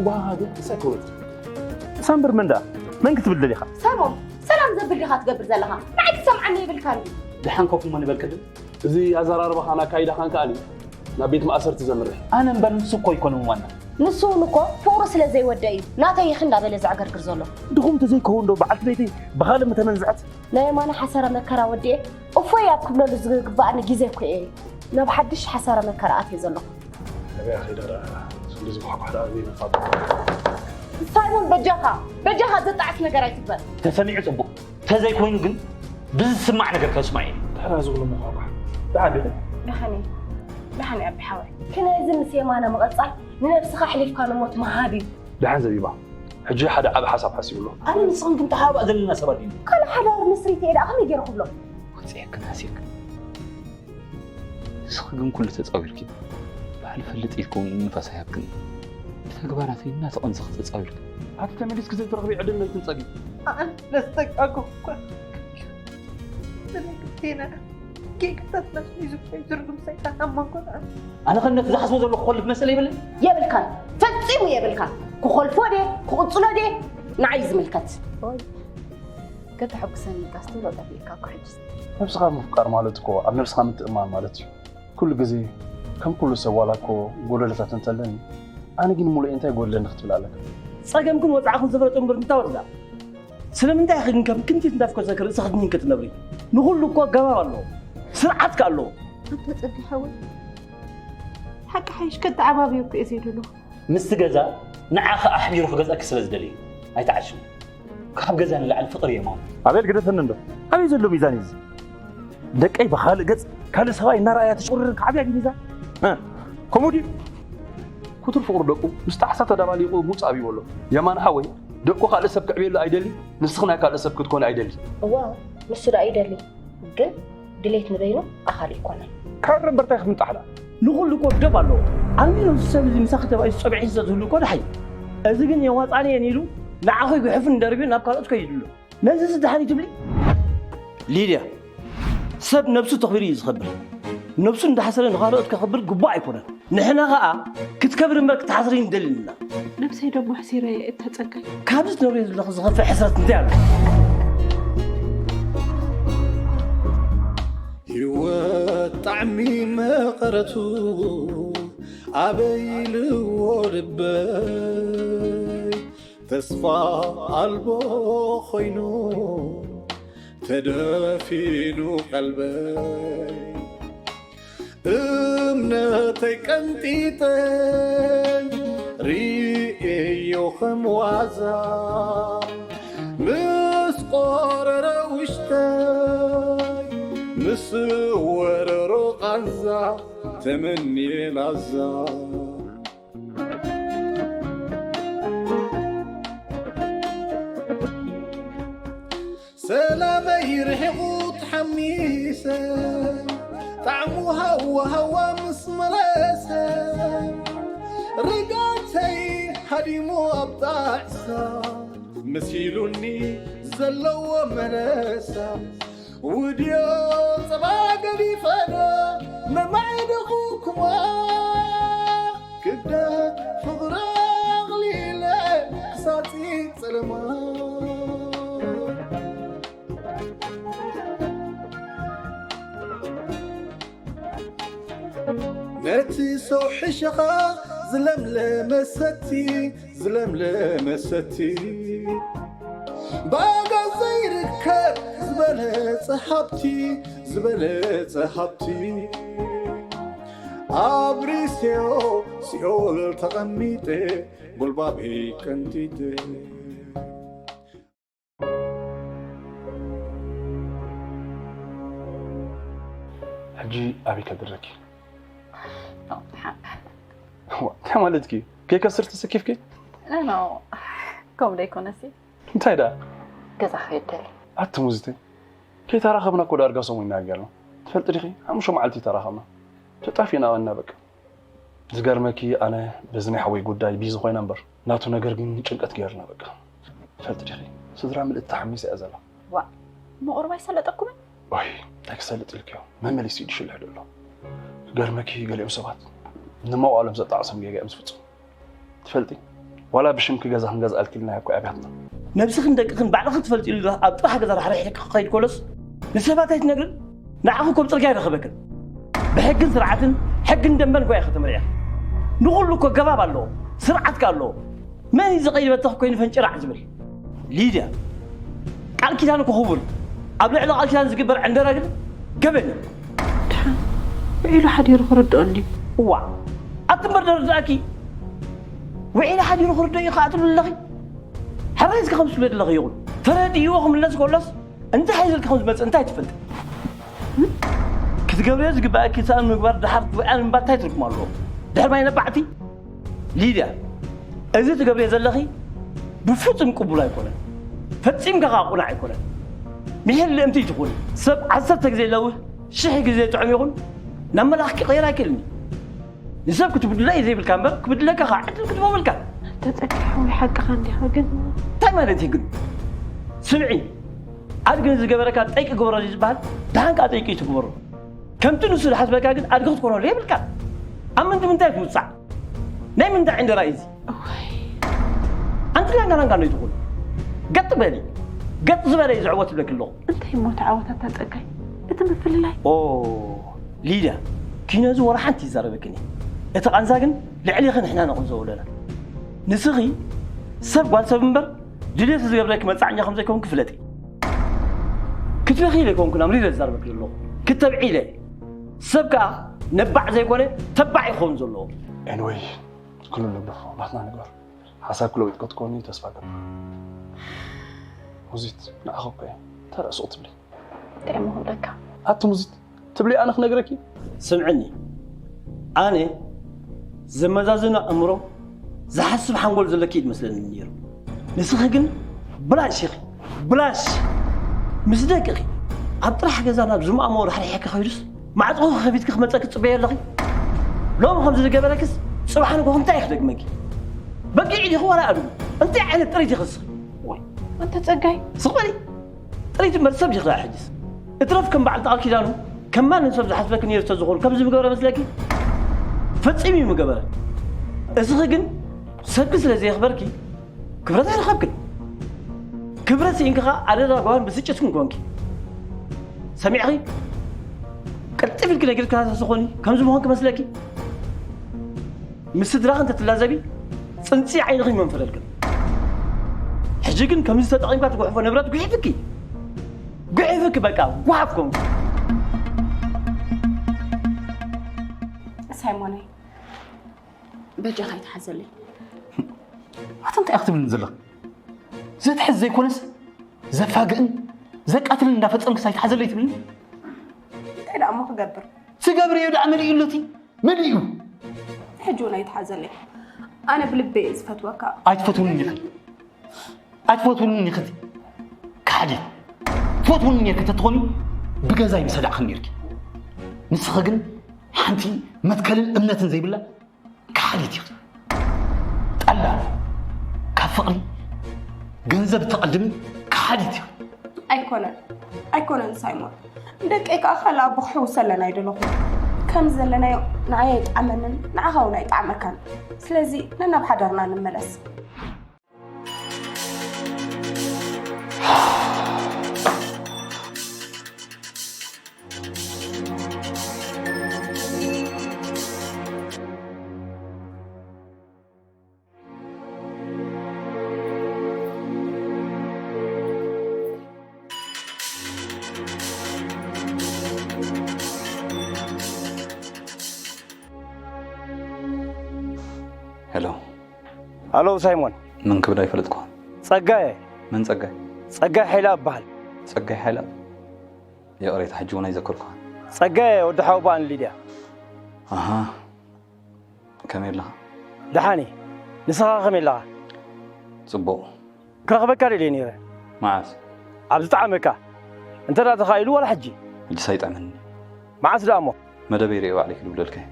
እዋሃ ግን እንታይ ክብለት? ሳምብር መን ደኣ? መን ክትብል ደሊኻ? ሳሮን፣ ሰላም ዘብል ዲኻ ትገብር ዘለኻ? ንዓይ ክትሰምዓኒ የብልካን ድዩ? ደሓን ኮፍ እሞ ንበል ቅድም። እዚ ኣዘራርባኻን ኣካይዳኻን ከኣ ናብ ቤት ማእሰርቲ ዘምርሕ። ኣነ እምበር ንሱ እኮ ኣይኮነን ዋና። ንሱ እውን እኮ ፍቕሩ ስለ ዘይወደ እዩ ናተይ ኢኺ እንዳበለ ዘዕገርግር ዘሎ። ድኹም ተዘይከውን ዶ በዓልቲ ቤተይ ብኻልእ ምተመንዝዐት? ናይ የማነ ሓሰረ መከራ ወዲኤ እፎይ ኣብ ክብለሉ ዝግባኣኒ ግዜ እኮ እየ ናብ ሓድሽ ሓሰረ መከራ ኣትየ ዘለኹ። ኣበያ ኸይዳ ደኣ? ክንዲ ዝኳሕኳሕ ደኣ ዘይነፋ። ሳይሞን በጃኻ፣ በጃኻ ዘጣዕስ ነገር ኣይትግበር። ተሰሚዑ ጽቡቕ፣ ተዘይኮይኑ ግን ብዝስማዕ ነገር ከስማዕ እየ። ድሕራ ዝብሎ መኳኳሕ። ደሓን ዲኹም? ደሓን እየ። ደሓን እየ ኣቢ ሓወይ። ክንድዚ ምስ የማነ ምቕጻል ንነብስኻ ኣሕሊፍካ ንሞት ምሃብ እዩ። ደሓን ዘቢባ። ሕጂ ሓደ ዓቢ ሓሳብ ሓሲቡ ኣሎ። ኣነ ንስኽን ክንተሓባእ ዘለና ሰባት ኢና። ካልእ ሓዳር መስሪተ እየ ደኣ ከመይ ገይረ ክብሎ? ወጺአክን ሃሲክን። ንስኺ ግን ኩሉ ተጻዊርኪ። ባዕሉ ፈልጥ ኢልክውን ንፋስ ኣይሃብክን። ብተግባራተይ እናተቐንዘኺ ተጻዊርኪ። ኣብቲ ተመሊስኪ ዘይትረኽቢ ዕድል መን ትንጸጊ? ኣነ ለዝጠቃኩ እኳ። ብለግቴና ጌጋታት ናት ሒዙ ትርጉም ሰይጣን ኣብ መንጎና። ኣነ ኸ ነቲ ዝሓስቦ ዘለኹ ክኾልፍ መሰል የብለይን? የብልካን። ፈጺሙ የብልካን። ክኾልፎ ድየ? ክቕጽሎ ድየ? ንዓይ ዝምልከት። ከተሐጉሰኒ ኢልካ ስትብሎ ጠፊእካ እኮ ሕጅስ። ነብስኻ ምፍቃር ማለት እኮ ኣብ ነብስኻ ምትእምማን ማለት እዩ። ኩሉ ግዜ ከም ኩሉ ሰብ ዋላ እኮ ጎደሎታት እንተለኒ፣ ኣነ ግን ሙሉእ እንታይ ጎድለኒ ክትብል ኣለካ? ጸገምክን ወጽዓኽን ዝፈለጦ እምበር እንታይ ወጽዓ? ስለምንታይ ኢኺ ግን ከም ክንቲት እንዳፍኮሰኪ ርእስኺ ትንኪ ትነብሪ? ንኹሉ እኮ ኣገባብ ኣለዎ። ስርዓት ከ ኣለዎ። ኣቶ ጸጋይ ሓወይ፣ ሓቂ ሓይሽ ከተዓባብዮ እኮ እየ ዘይደለኹ። ምስቲ ገዛ ንዓኺ ኣሕቢሩ ክገዝኣኪ ስለ ዝደለየ ኣይትዓሽው። ካብ ገዛ ንላዕሊ ፍቕሪ እየ ማሙ። ኣቤል ግደፈኒ እንዶ። ኣበይ ዘሎ ሚዛን እዩ እዚ? ደቀይ ብኻልእ ገጽ ካልእ ሰብኣይ እናረኣያ ትሽቁርር ክዓብያ ድዩ ሚዛን? እ፣ ከምኡ ድዩ? ክቱር ፍቕሪ ደቁ ምስ ጣዕሳ ተደባሊቑ ሙጽእ ኣብይዎ ኣሎ። የማነ ሓወይ፣ ደቁ ካልእ ሰብ ክዕብየሉ ኣይደሊ፣ ንስኺ ናይ ካልእ ሰብ ክትኮኒ ኣይደሊ። እዋ፣ ንሱ ደኣ ይደሊ፣ ግን ድሌት ንበይኑ ኣኻሊ ኣይኮነን። ካብ ረምበርታይ ክምንጣሕላ? ንኹሉ እኮ ደብ ኣለዎ። ኣሚኑ እዚ ሰብ እዚ ምሳኺ ተባኢሱ ጸብዒ ስለ ዝህሉ እኮ ደሓይ። እዚ ግን የዋጻኒ እየን ኢሉ ንዓኺ ጉሕፍን ደርብዩ ናብ ካልኦት ከይዱ ኣሎ። ነዚ እዚ ደሓን እዩ ትብሊ? ሊድያ፣ ሰብ ነብሱ ተኽቢሩ እዩ ዝኸብር። ነብሱ እንዳሓሰረ ንኻልኦት ከኽብር ግቡእ ኣይኮነን። ንሕና ኸኣ ክትከብሪ እምበር ክትሓስሪ ንደሊ ኣለና። ነብሰይ ደሞ ኣሕሲረየ እታ ጸጋይ። ካብዚ ትነብርዮ ዘለኺ ዝኸፍእ ሕስረት እንታይ ኣሎ? ህይወት ጣዕሚ መቐረቱ ኣበይ ኢልዎ ልበይ፣ ተስፋ ኣልቦ ኾይኑ ተደፊኑ ቀልበይ። እምነተይ ቀንጢጠ ርእየዮ ከም ዋዛ፣ ምስ ቆረረ ውሽጠይ፣ ምስ ወረሮ ቃንዛ፣ ተመንየ ላዛ። ሰላመይ ርሒቑ ተሓሚሰ፣ ጣዕሙ ሃዋ ሃዋ ምስ መለሰ፣ ርግኣተይ ሃዲሙ ኣብ ጣዕሳ፣ መሲሉኒ ዘለዎ መለሳ። ውድዮ ጸባ ገዲፈ ዶ መማዕደኹኩማ፣ ክብደት ፍቕሪ ኣቕሊለ ክሳጺ ጸለማ። ነቲ ሰው ሕሸኻ ዝለምለመ ሰቲ፣ ዝለምለመ ሰቲ፣ ብኣጋ ዘይርከብ ዝበለጸ ሃብቲ፣ ዝበለጸ ሃብቲ፣ ኣብሪሰዮ ሲኦል ተቐሚጠ፣ ጎልባበይ ቀንጢጠ። ሕጂ ኣበይ ከድረኪ? ዋ፣ እንታይ ማለትኪ? ከይከስር ተሰኪፍኪ? ኖ፣ ኖ፣ ከምኡ ደይኮነሲ። እንታይ ደኣ? ገዛ ክኸይድ ደሊ። ኣቲ ሙዝተይ፣ ከይተራኸብና እኮ ዳርጋ ሰሙን ኢና ጌርና። ትፈልጢ ዲኺ? ሓሙሽተ መዓልቲ ተራኸብና። ተጣፊእና ቀና በቃ። ዝገርመኪ፣ ኣነ በዚ ናይ ሓወይ ጉዳይ ቢዚ ኮይነ እምበር፣ ናቱ ነገር ግን ጭንቀት ገይርና በቃ። ትፈልጢ ዲኺ? ስድራ ምልእቲ ተሓሚሳ እያ ዘላ። ዋእ፣ እሞ ቁሩብ ኣይሰለጠኩምን? ኦይ፣ እንታይ ክሰልጥ ኢልክዮ? መመሊሱ ኢዱ ሽልሕ ኣሎ። ክገርመኪ፣ ገሊኦም ሰባት ንመዋእሎም ዘጣዕሶም ጌጋ እዮም ዝፍጽሙ። ትፈልጢ? ዋላ ብሽምኪ ገዛ ክንገዝኣልኪ ኢልና እኮ ኣብያትና። ነብስኽን ደቅኽን ባዕልኽን ትፈልጥሉ ኣብ ጥራሕ ገዛ ራሕሪሕ ክኸይድ ከሎስ ንሰባት ኣይትነግርን? ንዓኹ ከም ጽርግያ ይረኽበክን። ብሕግን ስርዓትን፣ ሕግን ደንበን እኮ ኢኻ ተመሪዕኻ። ንኹሉ እኮ ገባብ ኣለዎ፣ ስርዓት ከ ኣለዎ። መን እዩ ዝቐይበተኽ ኮይኑ ፈንጭራዕ ዝብል? ሊድያ፣ ቃል ኪዳን እኮ ክቡር እዩ። ኣብ ልዕሊ ቃል ኪዳን ዝግበር ዕንደራ ግን ገበን እዩ። ድሓን ውዒሉ ሓዲሩ ክርድኦ እንድዩ። እዋ፣ ኣቲ እምበር ደርድኣኪ። ውዒሉ ሓዲሩ ክርድኦ እዩ ከዓ ትብሊ ኣለኺ። ሕራይ እስከ ከም ትብሊ ኣለኺ ይኹን። ተረዲእዎ ክምለስ ከሎስ እንታይ ሓይዘልኪ ከም ዝመጽእ እንታይ ትፈልጢ? ክትገብርዮ ዝግባኣኪ ሰኣን ምግባር ድሓር ውዕኣን ምንባር እንታይ ትርጉም ኣለዎ? ድሕር ማይ ነባዕቲ? ሊድያ፣ እዚ ትገብርዮ ዘለኺ ብፍጹም ቅቡል ኣይኮነን። ፈጺምካ ከኣ ቅኑዕ ኣይኮነን። ምሒር ልእምቲ ትኹን። ሰብ ዓሰርተ ግዜ ለውህ ሽሕ ግዜ ጥዑም ይኹን ናብ መልኣኽ ክቕየር ኣይክእልን እዩ። ንሰብ ክትብድሎ እዩ ዘይብልካ እምበር ክብድለካ ከኣ ዕድል ክትቦ ብልካ። ተጸጊሑ ወይ ሓቅኻ እንዲኻ ግን እንታይ ማለት እዩ ግን? ስምዒ ኣድግን ዝገበረካ ጠይቂ ግበሮ እዩ ዝበሃል። ደሓን ከኣ ጠይቂ እዩ ትግበሮ። ከምቲ ንሱ ዝሓስበካ ግን ኣድጊ ክትኮነሉ የብልካ። ኣብ ምንዲ ምንታይ ትውፃዕ? ናይ ምንታይ ዕንደራ እዩ እዚ? ኣንቲ ላንጋ ላንጋ ነው ይትኹን። ገጥ በሊ። ገጥ ዝበለ እዩ ዝዕወት ይብለኪ ኣለኹ። እንታይ እሞ ተዓወት ኣታ ጸጋይ? እቲ ምፍልላይ ኦ ሊድያ፣ ኪኖ እዚ ወላ ሓንቲ ይዛረበክን እዩ። እቲ ቃንዛ ግን ልዕሊኺ ንሕና ነቕንዞ ኣለና። ንስኺ ሰብ ጓል ሰብ እምበር ድሌት ዝገብረኪ መጻዕኛ ከም ዘይኮንኪ ፍለጢ። ክትበኺ ኢለ ኣይኮንኩን ኣምሪረ ዝዛረበኪ ዘለኹ። ክተብዒ ኢለ። ሰብ ከኣ ነባዕ ዘይኮነ ተባዕ ይኸውን ዘለዎ። Anyway፣ ኩሉ ንብሎ ናትና ንግበር። ሓሳብ ክለውጥ ክትኮኒ ተስፋ ገብር። ሙዚት ንዓኺ እኮ እየ ተረእስኡ ትብሊ። እንታይ እሞ ክብለካ? ኣቲ ሙዚት ትብሊ ኣነ ክነግረኪ? ስምዕኒ፣ ኣነ ዘመዛዝን ኣእምሮ ዝሓስብ ሓንጎል ዘለኪ እዩ ዝመስለኒ ነይሩ። ንስኺ ግን ብላሽ ኢኺ፣ ብላሽ። ምስ ደቅኺ ኣብ ጥራሕ ገዛ ናብ ዝማእመኦ ራሕሪሐኪ ከይዱስ ማዕጾ ከፊትኪ ክመጸኪ ትጽበዮ ኣለኺ? ሎሚ ከምዚ ዝገበረክስ ጽባሕ ንግሆ እንታይ እዩ ክደግመኪ? በጊዕ ዲኺ ዋላ ኣድጉ? እንታይ ዓይነት ጥሪት ኢኺ ንስኺ? ወይ ኣንተ ጸጋይ። ስቕ በሊ። ጥሪት እምበር ሰብ ዲኺ ደኣ ሕጅስ? እትረፍ ከም በዓል ቃል ኪዳኑ ከም ማንም ሰብ ዝሓስበኪ ነይሩ ተዝኾን ከምዚ ምገበረ መስለኪ? ፈጺሙ እዩ ምገበረ። እስኺ ግን ሰብኪ ስለ ዘየኽበርኪ ክብረት ኣይረኸብክን። ክብረት ስኢንኪ ኸኣ ኣደዳ ጓል ብስጭትክን ኮንኪ። ሰሚዕኺ? ቅልጥፍ ኢልኪ ነጊርካ ተዝኾኒ ከምዚ ምኾንኪ መስለኪ? ምስ ስድራኺ እንተትላዘቢ ጽንጺ ዓይንኺ ይመንፈለልክን። ሕጂ ግን ከምዚ ተጠቒምካ ትጉሕፎ ንብረት ጉሒፍኪ። ጉሒፍኪ በቃ ጓሓፍ ኮንኪ። ሳይሞነይ በጃኻ ይትሓዘለይ። ኣታ እንታይ ኢኻ ትብልኒ ዘለኻ? ዘትሕዝ ዘይኮነስ ዘፋግእን ዘቃትልን እንዳፈጸምክስ ኣይትሓዘለይ ትብልኒ? እንታይ ደኣ እሞ ክገብር? ትገብርዮ ደኣ መሊኡ ኣሎ እቲ መሊኡ። ሕጂ እውን ኣይትሓዘለይ። ኣነ ብልበይ እየ ዝፈትወካ። ኣይትፈትውንን ኢኺ። ኣይትፈትውንን ኢኺ። ከሓዲት። ትፈትውኒ ነርኪ እንተትኾኒ ብገዛይ ምሰዳዕኽኒ ነርኪ። ንስኺ ግን ሓንቲ መትከልን እምነትን ዘይብላ ከሓዲት ኢኺ። ጠላም፣ ካብ ፍቕሪ ገንዘብ እተቐድሚ ከሓዲት ኢኺ። ኣይኮነን ኣይኮነን ሳይሞን፣ ንደቀይ ከኣ ካልእ ኣቦ ክሕውስ ኣለና ኣይደለኹን። ከም ዘለናዮ ንዓይ ኣይጥዓመንን ንዓኻ እውን ኣይጥዓመካን። ስለዚ ነናብ ሓዳርና ንመለስ። ሄሎ። ሃሎ ሳይሞን። መን ክብል ኣይፈለጥኩ። ጸጋየ። መን ጸጋይ? ጸጋይ ሓይላ እበሃል። ጸጋይ ሓይላ? ይቕሬታ፣ ሕጂ እውን ኣይዘከርኩኻን። ጸጋየ፣ ወዲ ሓወቦኣ ንሊድያ። ኣሃ። ከመይ ኣለኻ? ደሓን እየ። ንስኻ ከመይ ኣለኻ? ጽቡቕ። ክረኽበካ ደልየ ነይረ። መዓስ? ኣብ ዝጠዓመካ። እንተ ደኣ ተኻኢሉ ዋላ ሕጂ። ሕጂስ ኣይጥዕመኒ። መዓስ ደኣ እሞ? መደበይ ርእየ ባዕለይ ክድውለልካ እየ።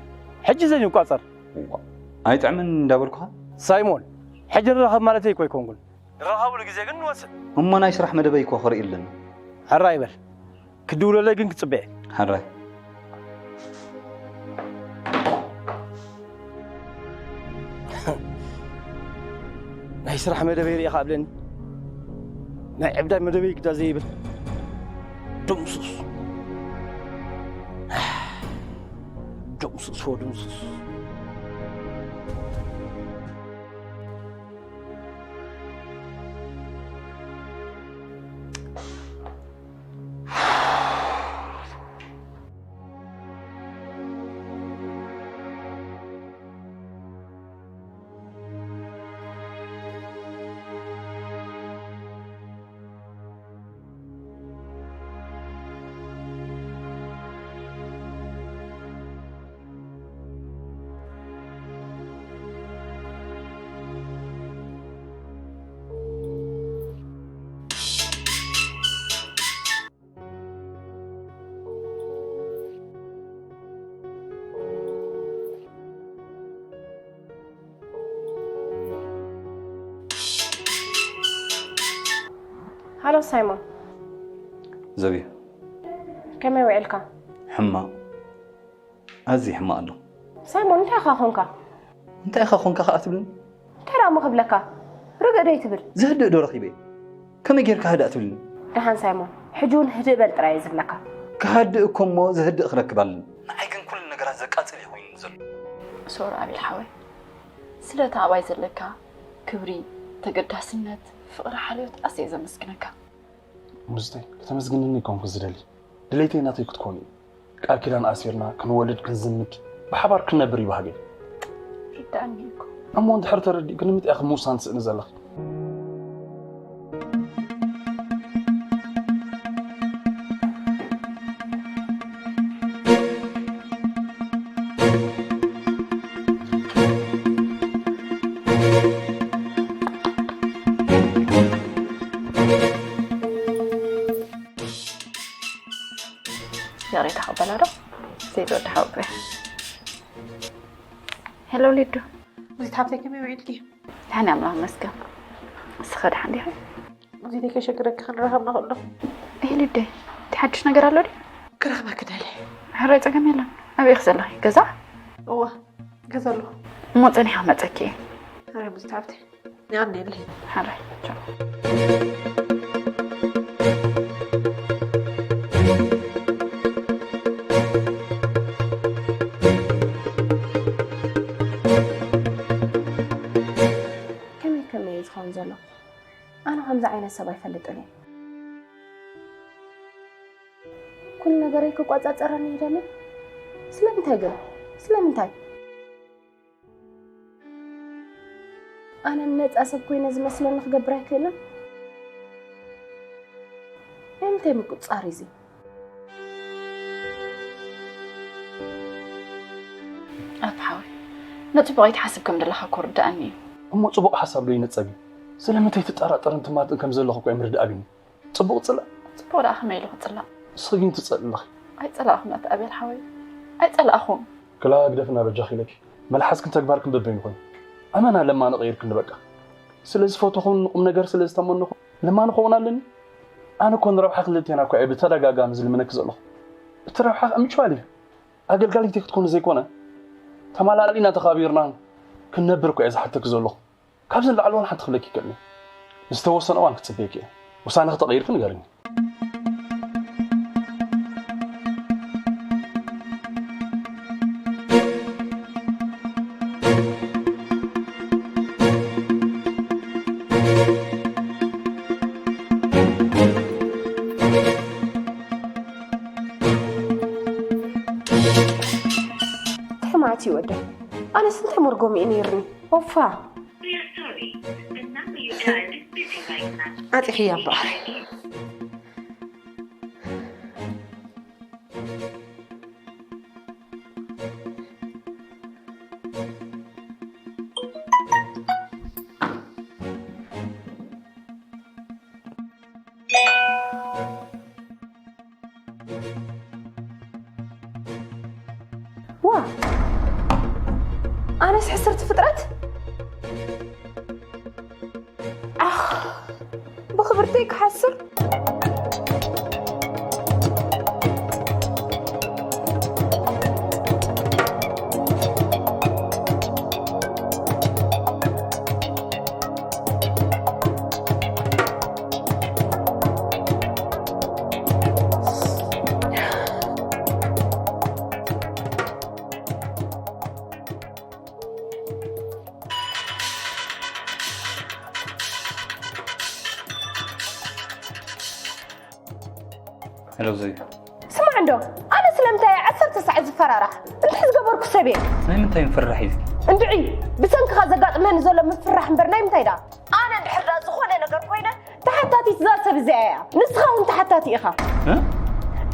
ሕጂ ዘን ይቋጸር። እዋእ። ኣይጥዕመኒ እንዳበልኩኻ? ሳይሞን፣ ሕጂ ንራኸብ ማለተይ እኮ ኣይኮንኩን። ንራኸብሉ ግዜ ግን ንወስድ። እሞ ናይ ስራሕ መደበይ እኮ ክርኢ ኣለኒ። ሕራይ በል። ክድውለለይ ግን ክጽበ እየ። ሕራይ። ናይ ስራሕ መደበይ ርኢኻ ኣብለኒ። ናይ ዕብዳይ መደበይ ግዳ ዘይብል። ድምሱስ። ድምሱስ ወድምሱስ። ሃሎ ሳይሞን። ዘብዩ። ከመይ ውዒልካ? ሕማቕ። ኣዝዩ ሕማቕ ኣሎ። ሳይሞን፣ እንታይ ኢኻ ኾንካ? እንታይ ኢኻ ኾንካ ከኣ ትብልኒ? እንታይ ደኣ እሞ ክብለካ? ርግእ ዶ ይትብል? ዘህድእ ዶ ረኺበ? ከመይ ጌርካ ህዳእ ትብልኒ? ደሓን ሳይሞን፣ ሕጂ እውን ህድእ በል ጥራይ እየ ዝብለካ። ክሃድእ እኮ እሞ ዘህድእ ክረክብ ኣለኒ። ንዓይ ግን ኩሉ ነገራት ዘቃጽል እዩ ኮይኑ ዘሎ። ሶሪ ኣቤል ሓወይ፣ ስለ እቲ ኣባይ ዘለካ ክብሪ፣ ተገዳስነት፣ ፍቕሪ፣ ሓልዮት ኣዝየ ዘመስግነካ። ሙዝተይ፣ ከተመስግንኒ ኣይኮንኩ ዝደሊ። ድሌተይ ናተይ ክትኮኑ እዩ። ቃል ኪዳን ኣሲርና ክንወልድ ክንዝምድ ብሓባር ክንነብር እዩ ባህገይ። ርዳእኒ እኮ። እሞ እንድሕር ተረዲእኪ ንምንታይ ኢኺ ምውሳን ትስእኒ ዘለኺ? ይቕሬታ ክበላ ዶ? ዘይትወዲ ሓወቦይ። ሄሎ ሊዱ። ሙዚት ሓብተይ ከመይ ውዒልኪ? ደሓን እየ ኣምላኽ ይመስገን። ንስኺ ደሓን ዲኺ? ሙዚተይ ከሸግረኪ ክንራኸብ ንኽእል ዶ? እይ ሊደይ፣ እቲ ሓድሽ ነገር ኣሎ ድዩ? ክረኽበኪ ደልየ። ሕራይ ጸገም የለን። ኣበይ ኢኺ ዘለኺ? ገዛ? እወ፣ ገዛ ኣለኹ። እሞ ጸኒሐ ክመጸኪ እየ። ሕራይ ሙዚት ሓብተይ። የቐንየለይ። ሕራይ። ቻው። ከመይ ከመይ እዩ ዝኸውን ዘሎ? ኣነ ከምዚ ዓይነት ሰብ ኣይፈልጥን እየ። ኩሉ ነገረይ ክቆጻጸረኒ ይደሊ። ስለምንታይ ግን? ስለምንታይ? ኣነ ነጻ ሰብ ኮይነ ዝመስለኒ ክገብር ኣይክእልን። ናይ ምንታይ ምቁጽጻር እዩ እዚ? ኣታ ሓወይ፣ ንጽቡቕ ኣይትሓስብ ከም ዘለኻ እኮ ርድኣኒ እዩ። እሞ ጽቡቕ ሓሳብ ዶ ይንጸግ እዩ? ስለምንታይ ትጠራጠርን ትማትን ከም ዘለኹ እኮ እዮም ርድእ ኣቢኒ። ጽቡቕ ጽላእ? ጽቡቕ ደኣ ከመይ ኢሉ ክጽላእ? ንስኺ ግን ትጸልኢ ኣለኺ። ኣይጸላእኹን ኣታ ኣቤል ሓወይ። ኣይጸላእኹን። ክላ ግደፍና በጃኺ ኢለኪ። መልሓስክን ተግባርክን በበይኑ ኮይኑ። ኣመና ለማኒ ቀይርክኒ በቃ። ስለ ዝፈተኹን ንቁም ነገር ስለ ዝተመነኹ ለማኒ ክኸውን ኣለኒ? ኣነ እኮ ንረብሓ ክልቴና እኮ እየ ብተደጋጋሚ ዝልምነኪ ዘለኹ። እቲ ረብሓ ምችዋል እዩ። ኣገልጋሊተይ ክትኮኒ ዘይኮነ፣ ተማላሊእና ተኻቢርናን ክንነብር እኮ እየ ዝሓተኪ ዘለኹ። ካብዚ ንላዕሊ ዋላ ሓንቲ ክብለኪ ይክእል እየ። ዝተወሰነ እዋን ክጽበየኪ እየ። ውሳነ ክተቐይርኪ ንገርኒ። እንታይ መዓት እዩ ወደይ? ኣነስ እንታይ መርጎም እዩ ነይርኒ? ኦፋ! We are sorry. The number you dialed is busy right now. ኣጢኽያ እምበኣር። ዋ! ኣነስ ሕስርቲ ፍጥረት! ኣኽ! ብኽብርተይ ክሓስር! ሄሎ ዘይ ስማዕ እንዶ ኣነ ስለምንታይ ዓሰርተ ሰዓት ዝፈራራሕ እንታይ ዝገበርኩ ሰብ እየ ናይ ምንታይ ምፍራሕ እዩ እንድዒ ብሰንክኻ ዘጋጥመኒ ዘሎ ምፍራሕ እምበር ናይ ምንታይ ዳ ኣነ እንድሕር ዳ ዝኾነ ነገር ኮይነ ተሓታቲት እዛ ሰብ እዚኣ እያ ንስኻ እውን ተሓታቲ ኢኻ እ?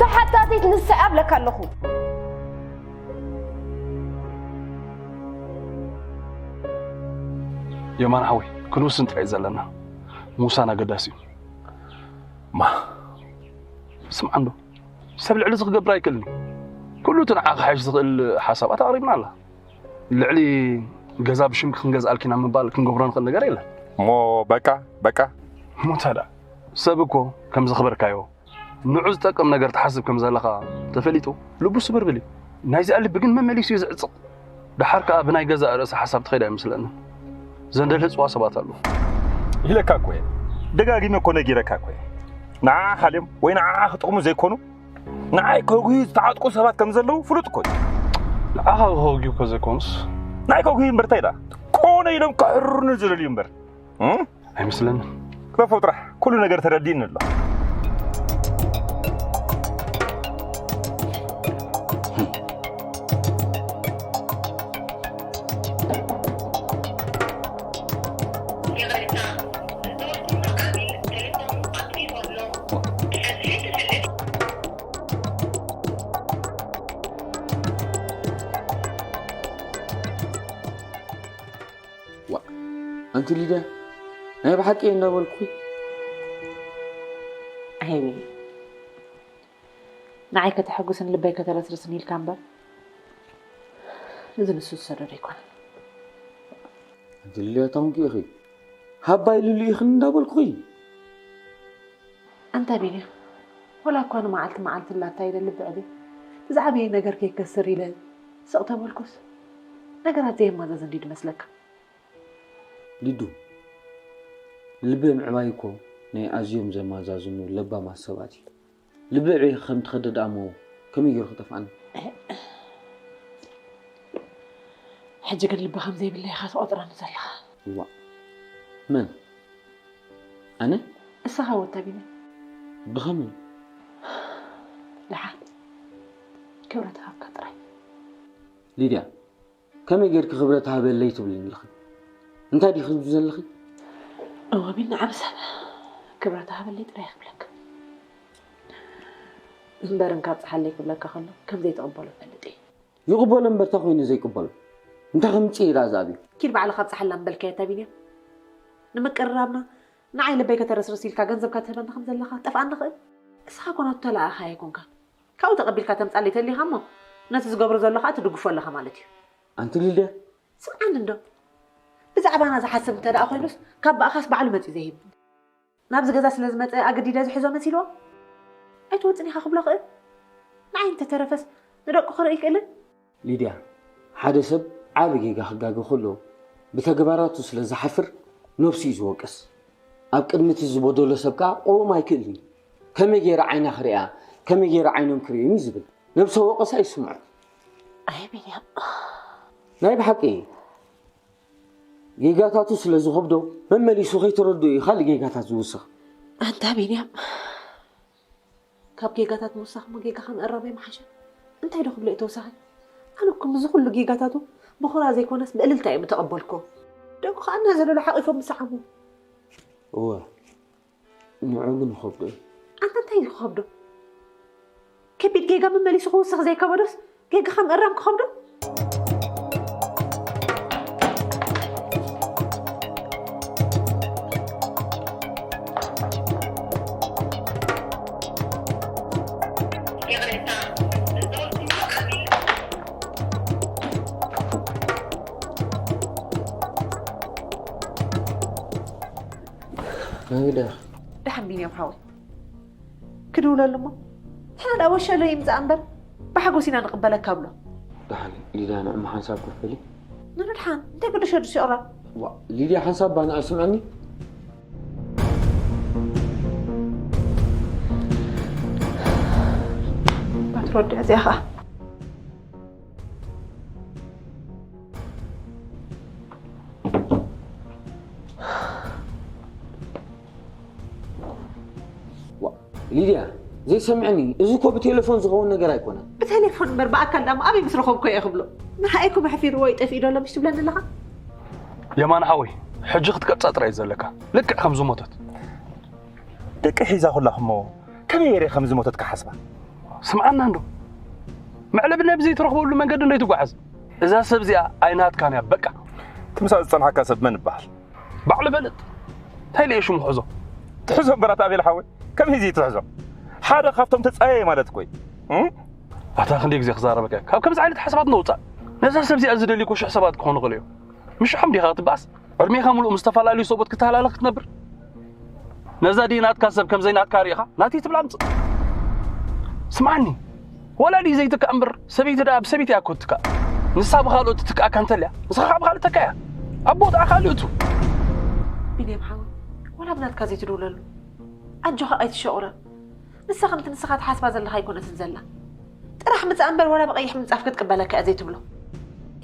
ተሓታቲት ንሳ እያ ብለካ ኣለኹ የማን ሓወይ ክንውስን ጥራይ ዘለና ምውሳን ኣገዳሲ እዩ ማ ስምዓ እንዶ ሰብ ልዕሊ እዚ ክገብር ኣይክእልን እዩ ኩሉ እቲ ንዓ ክሓይሽ ዝኽእል ሓሳባት ኣቕሪብና ኣላ ልዕሊ ገዛ ብሽምኪ ክንገዝኣልኪ ኢና ምባል ክንገብሮ ንኽእል ነገር የለን እሞ በቃ በቃ እሞ ታዲያ ሰብ እኮ ከም ዘኽበርካዮ ንዑ ዝጠቅም ነገር ትሓስብ ከም ዘለኻ ተፈሊጡ ልቡ ስብርብል እዩ ናይዚኣ ልቢ ግን መመሊሱ እዩ ዝዕፅቕ ደሓር ከኣ ብናይ ገዛእ ርእሲ ሓሳብ ትኸይድ ኣይመስለንን ዘንደልህ ፅዋ ሰባት ኣለዉ ኢለካ እኮ እየ ደጋጊመ እኮ ነጊረካ እኮ እየ ንዓ ካልዮም ወይ ንዓ ክጥቕሙ ዘይኮኑ ንዓይ ከጉዩ ዝተዓጥቁ ሰባት ከም ዘለዉ ፍሉጥ እኮ እዩ ንዓኻ ከጉዩ እኮ ዘይኮኑስ ንዓይ ከጉዩ እምበር እንታይ ዳ ኮነ ኢሎም ክሕርሩኒ ዝደልዩ እምበር እም? ኣይመስለንን ክለፎ ጥራሕ ኩሉ ነገር ተረዲእኒ ኣሎ ዋ ኣንቲ ሊድያ ናይ ብሓቂ እየ እንዳበልኩኺ ኣይበይ ንዓይ ከተሐጉስን ልበይ ከተረስርስን ኢልካ እምበር እዚ ንሱ ዝሰደዶ ኣይኮነን ኣንቲ ሊድያ ታውንኪ ኢኺ ሃባይ ልሉ ኢኽን እንዳበልኩኺ ኣንታ ቢንያም ወላ እኳ ንመዓልቲ መዓልቲ ላታ ኢለ ልቢ ዕብየ ብዛዕበየ ነገር ከይከስር ኢለ ስቕ ተበልኩስ ነገራት ዘየማዛዘን ድዩ ድመስለካ ሊዱ ልቢ ምዕባይ እኮ ናይ ኣዝዮም ዘማዛዝኑ ለባማት ሰባት እዩ ልቢ ዕብየ ከም ትኸደድ ኣሞ ከመይ ገይሩ ክጠፍኣኒ ሕጂ ግን ልቢ ከም ዘይብለይ ኢኻ ትቆፅረኒ ዘለኻ እዋ መን ኣነ እሳኻ ወታ ቢንያም ብኸመይ ደሓን ክብረት ሃብካ ጥራይ ሊድያ ከመይ ጌርኪ ክብረት ሃበለይ ትብልኒ ኣለኺ እንታይ ዲኺ ትብሊ ዘለኺ እወ ቢኒ ዓብሰብ ክብረት ሃበለይ ጥራይ ክብለካ እምበር እንካብ ፀሓለይ ክብለካ ከሎ ከም ዘይትቕበሎ ፈልጥ እየ ይቕበሎ እምበር እንታይ ኮይኑ ዘይቅበሎ እንታይ ከምፅእ ኢላ እዛ ኣብዩ ኪድ ባዕልኻ ብፀሓላ ምበልካዮ እታ ቢንያም ንምቅርራብና ንዓይ ልበይ ከተረስርስ ኢልካ ገንዘብካ ትህበኒ ከም ዘለኻ ጠፍኣኒ ኽእል እስኻ ኮ ናቱ ተለኣኣኻ ኣይኮንካ ካብኡ ተቐቢልካ ተምፃለይ ተሊኻ እሞ ነቲ ዝገብሮ ዘሎ ከዓ ትድግፎ ኣለኻ ማለት እዩ ኣንቲ ሊድያ ስምዓኒ እንዶ ብዛዕባና ዝሓስብ እንተ ደኣ ኮይኑስ ካብ ብኣኻስ ባዕሉ መፂኡ ዘይህብ ናብዚ ገዛ ስለ ዝመፀ ኣገዲደ ዝሕዞ መሲልዎ ኣይትወፅን ኢኻ ክብሎ ክእል ንዓይ እንተተረፈስ ንደቁ ክርኢ ይክእልን ሊድያ ሓደ ሰብ ዓቢ ጌጋ ክጋገ ከሎ ብተግባራቱ ስለ ዝሓፍር ነብሱ እዩ ዝወቅስ ኣብ ቅድሚ እቲ ዝበደሎ ሰብ ከኣ ቅውም ኣይክእልን እዩ ከመይ ገይረ ዓይና ክርእያ ከመይ ገይረ ዓይኖም ክርእዮም እዩ ዝብል ነብሰ ወቀሳ ይስምዖ ኣይ ቢንያም ናይ ብሓቂ ጌጋታቱ ስለ ዝኸብዶ መመሊሱ ከይተረድኡ እዩ ካልእ ጌጋታት ዝውስኽ ኣንታ ቢንያም ካብ ጌጋታት ምውሳኽ እሞ ጌጋኻ ምእራም ኣይምሓሸን እንታይ ዶ ክብሎ እዩ ተወሳኺ ኣነ እኮ ምዚ ኩሉ ጌጋታቱ ብኹራ ዘይኮነስ ብእልልታ እዮም ተቐበልኮ ደቁ ከዓ እናዘለሉ ሓቒፎም ምሰዓሙ እወ ንዑ ግን ይኸብዶ እዩ ኣንተ እንታይ እዩ ክኸብዶ ከቢድ ጌጋ መመሊሱ ክውስኽ ዘይከበዶስ ጌጋኻ ምእራም ክኸብዶ ናበይ ዳ ደሓን ቢንያም ሓወይ ክድውለሉ እሞ ንሕና ደኣ ወሸሎ ይምፃእ እምበር ብሓጎስ ኢና ንቕበለካ ብሎ ደሓን ሊዳ ንዕማ ሓንሳብ ኮፍ በሊ ንንድሓን እንታይ ቅዱሽ ቅዱስ ይቕረብ ዋ ሊድያ ሓንሳብ ባና ኣይስምዐኒ ባትሮዲ እዚኣ ኸዓ ሊድያ ዘይሰምዕኒ፣ እዚ እኮ ብቴሌፎን ዝኸውን ነገር ኣይኮነን። ብቴሌፎን እምበር ብኣካል ዳሞ ኣበይ ምስ ረኸብኩ እየ ክብሎ። ምርኣይኩም ኣሕፊርዎ እዩ ጠፊኡ ዶ ኣሎ ምሽ ትብለኒ ኣለኻ? የማነ ሓወይ፣ ሕጂ ክትቀጻ ጥራይ እዩ ዘለካ። ልክዕ ከም ዝሞተት። ደቂ ሒዛ ኩላኹሞ ከመይ ገይረ ከም ዝሞተት ክሓስባ? ስምዓና እንዶ፣ መዕለቢ ነብዚ ትረኽበሉ መንገዲ እንደይትጓዓዝ። እዛ ሰብ እዚኣ ኣይናትካን እያ በቃ። ትምሳ ዝጸንሓካ ሰብ መን ይበሃል? ባዕሉ በልጥ። እንታይ ኢለ ሽሙ ክሕዞ? ትሕዞ እምበር ኣታ ኣቤል ሓወይ፣ ከመይ እዚ ትሕዞ? ሓደ ካብቶም ተጻየየ ማለት እኮ እዩ። እም? ኣታ ክንደይ ግዜ ክዛረበካ እየ? ካብ ከምዚ ዓይነት ሓሳባት ንውጻእ። ነዛ ሰብ እዚኣ ዝደልዩ እኮ ሽሕ ሰባት ክኾኑ ይኽእሉ እዮም። ምሽ ሓም ዲኻ ክትበኣስ? ዕድሜኻ ሙሉእ ምስ ዝተፈላለዩ ሰብኡት ክትሃላለኽ ክትነብር? ነዛ ድዩ ናትካ ሰብ ከም ዘይናትካ ርኢኻ ናተይ ትብል ኣምጽእ። ስምዓኒ፣ ወላ ድዩ ዘይትካእ እምበር ሰበይቲ ደኣ ብሰበይቲ እያ እኮ ትትካእ። ንሳ ብኻልኦት ትትካእካ እንተልያ ንስኻ ከዓ ብኻልእ ተካያ። ኣብ ቦትኣ ካልእ እቱ። ቢንያም ሓወይ፣ ወላ ብናትካ ዘይትድውለሉ። ኣጆኻ ኣይትሸቑረ። ንሳ ከምቲ ንስኻ ትሓስባ ዘለኻ ኣይኮነትን ዘላ። ጥራሕ ምጻእ እምበር ወላ ብቐይሕ ምንጻፍ ክትቅበለካ እያ ዘይትብሎ።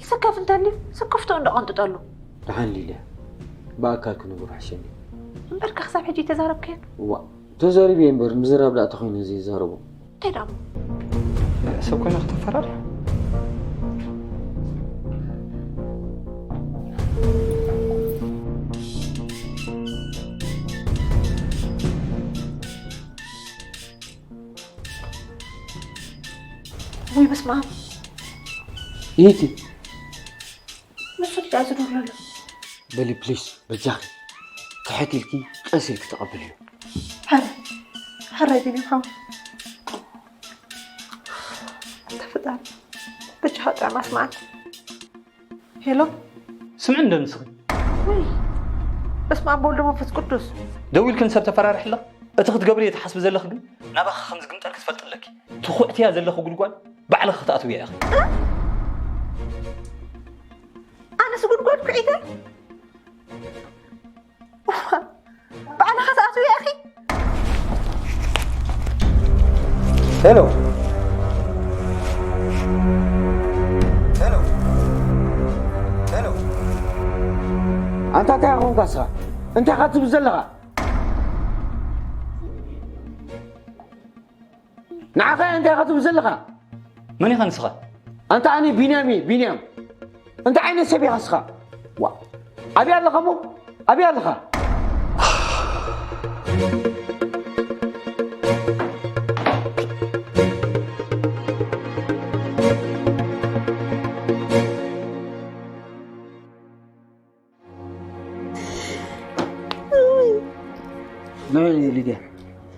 ይስከፍ እንተልዩ ስክፍትኡ እንዶ ቀንጥጠሉ። ደሓን ሊልያ፣ ብኣካል ክንብሮ ሕሸኒ። እምበርካ ክሳብ ሕጂ ኣይተዛረብካዮን? እዋ ተዛሪበ እምበር ምዝራብ ደኣ ተኾይነ ዘይዛረቦ። እንታይ ደኣ እሞ? ሰብ ኮይነ ከተፈራር ወይ በስመ ኣብ ይእቲ ንሱ ድኣ ዝደውለሉ በሊ ፕሊስ በጃኺ ትሕት ኢልኪ ቀስ ኢልኪ ተቐብልዮ። ሕራይ ሕራይ ቢኒ ሓው ተፈጣሪ በጃኻ ጥዕና ኣስማዓኒ። ሄሎ ስምዒ እንዶ ንስኺ። ውይ በስመ ኣብ ወወልድ ወመንፈስ ቅዱስ። ደዊልክን ሰብ ተፈራርሒ ኣለኺ? እቲ ክትገብርዮ ትሓስቢ ዘለኺ ግን ናባኺ ከም ዝግምጠልኪ ትፈልጢ ኣለኪ። ትኹዕትያ ዘለኺ ጉድጓድ ባዕልኺ ክትኣትውያ ኢኺ። ኣነስ ጉድጓድ ኩዒተ ባዕልኻ ትኣትውያ ኢኺ። ሄሎ ሄሎ ሄሎ ኣንታ እንታይ ኢኻ ኮንካ እስኻ? እንታይ ኢኻ ትብል ዘለኻ? ንዓኻ እንታይ ኢኻ ትብል ዘለኻ? መን ኢኻ ንስኻ? ኣንታ ኣነ ቢንያም እየ ቢንያም። እንታይ ዓይነት ሰብ ኢኻ ንስኻ? ዋ ኣብይ ኣለኻ እሞ ኣብይ ኣለኻ? ናይ ሊድያ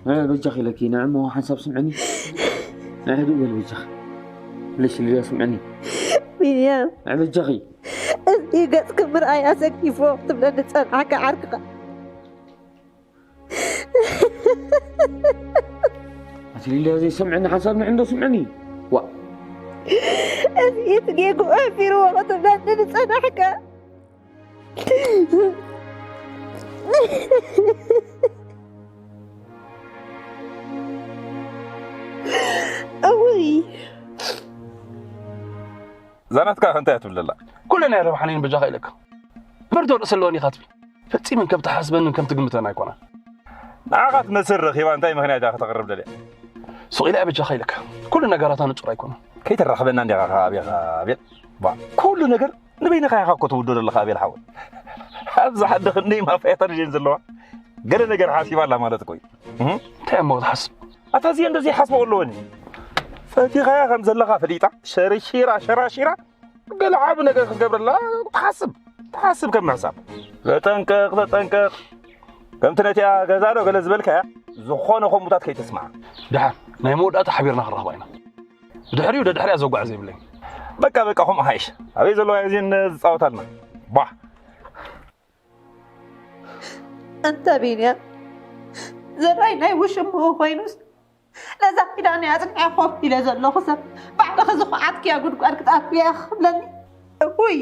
ናይ በጃኺ ኢለኪ ንዕሞ ሓንሳብ ስምዕኒ ናይ ህዱእ በል በጃኺ ፕሊስ ሊድያ ስምዕኒ ቢንያም ናይ በጃኺ እዚ ገጽኪ ምርኣይ ኣሰኪፍዎ ክትብለኒ ዝጸንሓካ ዓርክኻ ኣቲ ሊድያ ዘይሰምዐኒ ሓንሳብ ንዕንዶ ስምዕኒ ዋ እዚ እቲ ጌግኡ ኣሕፊርዎ ክትብለኒ ዝጸናሕካ እውይ ዛናትካ እንታይ ትብለላ ኩለን ኣይረብሓነይን በጃኻ ኢለካ ምርቶ ርእሲ ኣለወን ኢኻ ትብል ፈጺመን ከም ትሓስበንን ከም ትግምተን ኣይኮናን ንዓኻ ትመስል ረኺባ እንታይ ምኽንያት እያ ከተቕርብ ደልያ ሱቕ ኢለ በጃኻ ኢለካ ኩሉ ነገራታ ንጹር ኣይኮነን ከይተራኽበና እንዲኻ ኣቤኻ ኣቤል ኩሉ ነገር ንበይንኻ ኢኻ እኮ ትውዶ ዘለኻ ኣቤል ሓወይ ኣብዛ ሓዲ ክንደይ ማፍያታት ጀን ዘለዋ ገለ ነገር ሓሲባ ኣላ ማለት እኮ እዩ እንታይ እሞ ክትሓስብ ኣታ እዚአን ዶ ዘይሓስበኦ ኣለወን እዩ ፈቲኻያ ከም ዘለኻ ፈሊጣ ሸርሺራ ሸራሺራ ገለ ዓቢ ነገር ክትገብረላ ትሓስብ ትሓስብ ከም ምሕሳብ ተጠንቀቕ ተጠንቀቕ ከምቲ ነቲኣ ገዛ ዶ ገለ ዝበልካያ ዝኾነ ከምኡታት ከይተስምዓ ድሓር ናይ መወዳእታ ሓቢርና ክንረኽባ ኢና ብድሕሪኡ ደድሕሪኣ ዘጓዕዝ የብለይ በቃ በቃ ከምኡ ሓይሽ ኣበይ ዘለዋ እዚን ዝፃወታልና ቧ እንተ ቢንያም ዘራይ ናይ ውሽምኡ ኮይኑስ ነዛ ኪዳነይ ኣጽኒዐ ኮፍ ኢለ ዘለኹ ሰብ ባዕልኺ ዝኹዓትክያ ጉድጓድ ክትኣትውያ ክብለኒ እውይ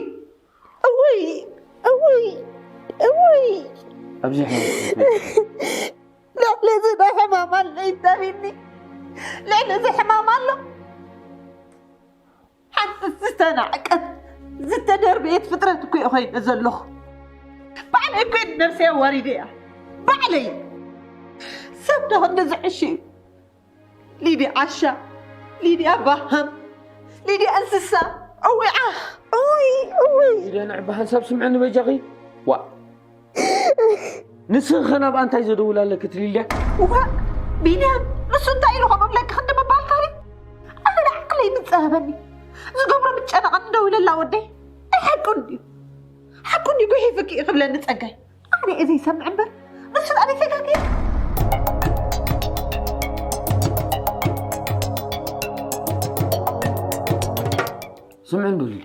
እውይ እውይ እውይ ኣብዚ ሕማም ልዕሊ እዚ ናይ ሕማም ኣሎ ይታቢኒ ልዕሊ እዚ ሕማም ኣሎ ሓንቲ ዝተናዕቀት ዝተደርበየት ፍጥረት እኮ እየ ኮይነ ዘለኹ ባዕለይ እኮ ነብሰይ ኣዋሪደ እያ ባዕለይ ሰብ ዶ ክንዲ ዝዕሽ እዩ ሊድያ ዓሻ፣ ሊድያ ባሃም፣ ሊድያ እንስሳ። እውይ ዓኽ፣ እውይ፣ እውይ። ሊድያ ንዕባ ሓንሳብ ስምዕኒ በጃኺ። ዋ። ንስኺ ኸ ናብኣ እንታይ ዘደውል ኣለኪ ትሊልያ? ዋ፣ ቢንያም፣ ንሱ እንታይ ኢሉ ከምኡ ብለኪ ክንዲ ምባልካ ድዩ? ኣነ ንዓቕለይ ምጸበበኒ። ዝገብሮ ምጨነቐኒ ደው ኢለላ ወደይ። ኣይ ሓቁ እንድዩ። ሓቁ እንድዩ፣ ጉሒፍኪ እዩ ክብለኒ ጸጋይ። ኣነ እዚ ይሰምዕ እምበር፣ ንሱ ኣነ ተጋግየ። ስምዒ እንዶ ሊሊ፣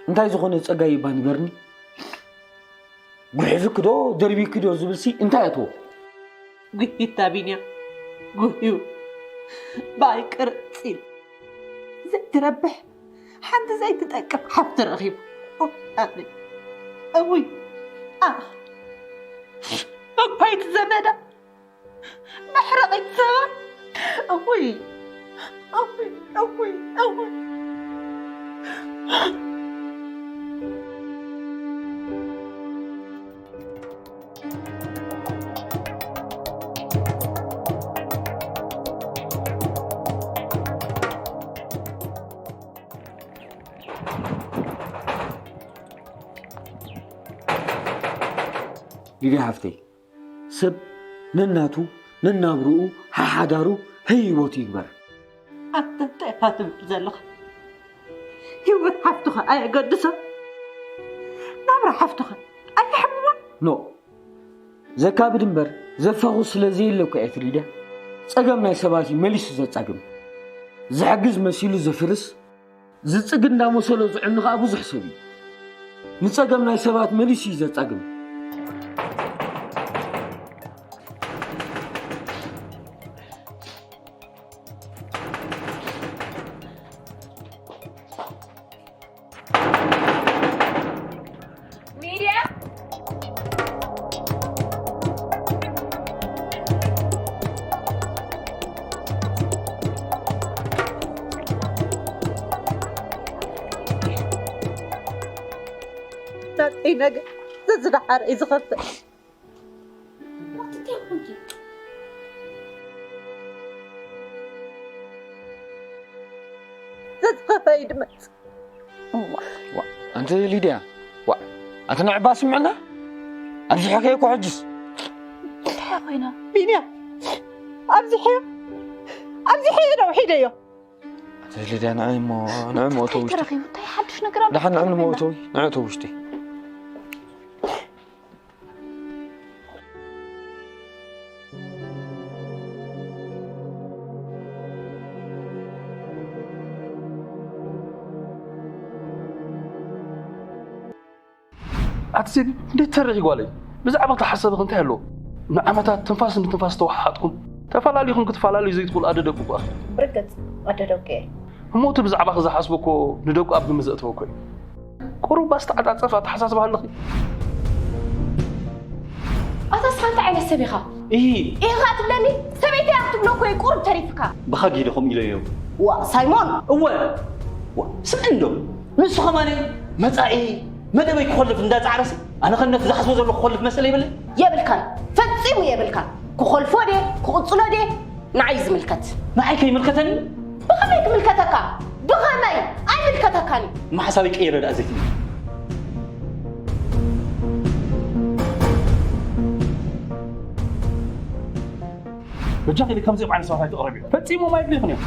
እንታይ ዝኾነ ጸጋይ እባ ንገርኒ። ጉሒፍኪ ዶ ደርቢኪ ዶ ዝብልሲ እንታይ ኣትዎ? ጉሂታ ቢንያም፣ ጉህዩ። ባይ ቅርጺል። ዘይትረብሕ፣ ሓንቲ ዘይትጠቅም ሓፍቲ ረኺቡ። ኣነ፣ እውይ፣ ኣነ፣ መግባይት ዘመዳ፣ መሕረቒት ሰባ። እውይ፣ እውይ፣ እውይ፣ እውይ። ሊድያ ሓፍተይ፣ ሰብ ነናቱ፣ ነናብርኡ፣ ሓሓዳሩ፣ ህይወቱ ይግበር። ኣንተ እንታይ ኢኻ ትብል ዘለኻ? ህይወት ሓፍትኻ ኣየገድሶን? ናብራ ሓፍትኻ ኣየሕምሞን? ኖ፣ ዘካብድ እምበር ዘፋኹስ ስለ ዘየለ እኮ እያ እቲ ሊድያ። ጸገም ናይ ሰባት እዩ መሊሱ ዘጻግም። ዝሕግዝ መሲሉ ዘፍርስ፣ ዝጽግ እንዳመሰሎ ዝዕኒ ኸኣ ብዙሕ ሰብ እዩ። ንጸገም ናይ ሰባት መሊሱ እዩ ዘጻግም። ሚድያ ናተይ ነገር ዘዝደሓር እዩ ዝኸፍእ። ዘዝኸፈ እዩ ድመጽ። ዋ፣ ኣንቲ ሊድያ፣ ዋ፣ ኣንቲ ንዕባ ስምዕና፣ ኣብዚሐ ከይኮ ሕጅስ። እንታይ ኮይና? ቢንያ፣ ኣብዚሐ፣ ኣብዚሐ ነው ሒደዮ። ኣንቲ ሊድያ፣ ንዕሞ፣ ንዕሞ እንታይ ተውሽቲ። ተረኺቡ? እንታይ ሓድሽ ነገር ኣሎ? ደሓን ንዕሞ ተውይ፣ ንዕቶ ውሽጢ። ኣቲ ሴት፣ እንዴት ተረኺ ጓለይ? ብዛዕባ ተሓሰብኽ እንታይ ኣሎ? ንዓመታት ትንፋስ ንትንፋስ ተወሓሓጥኩም፣ ተፈላለኹም ክትፈላለዩ ዘይትኽእሉ ኣደ ደቁ እኳ። ብርግጽ፣ ኣደ ደቁ እየ። እሞ እቲ ብዛዕባኺ ዝሓስቦ እኮ ንደቁ ኣብ ግምት ዘእተወ እኮ እዩ። ቁሩብ ኣስተዓጻጸፍ ኣተሓሳስባ ኣለኺ። ኣታ እስኻ እንታይ ዓይነት ሰብ ኢኻ? ኢሂ። ኢኻ ትብለኒ? ሰበይቲ እያ ክትብሎ እኮ እዩ ቁሩብ ተሪፍካ። ብኻ ጊደኹም ኢለዮ። ዋ፣ ሳይሞን! እወ። ዋ፣ ስምዒ እንዶ። ንሱ ኸማን መጻኢ መደበይ ክኾልፍ እንዳጻዕረሲ፣ ኣነ ኸ ነቲ ዝሓስቦ ዘለኹ ክኾልፍ መሰለ ይብለይ? የብልካን። ፈጺሙ የብልካን። ክኾልፎ ድየ? ክቕጽሎ ድየ? ንዓይ ዝምልከት። ንዓይ ከይምልከተኒ? ብኸመይ ክምልከተካ? ብኸመይ? ኣይምልከተካን እዩ። እማ ሓሳበይ ቀይረ ደኣ ዘይቲ። በጃኺ ኢለ ከምዚኦም ዓይነት ሰባት ኣይትቕረብዮም። ፈጺሞም ኣየድልዩኽን እዮም።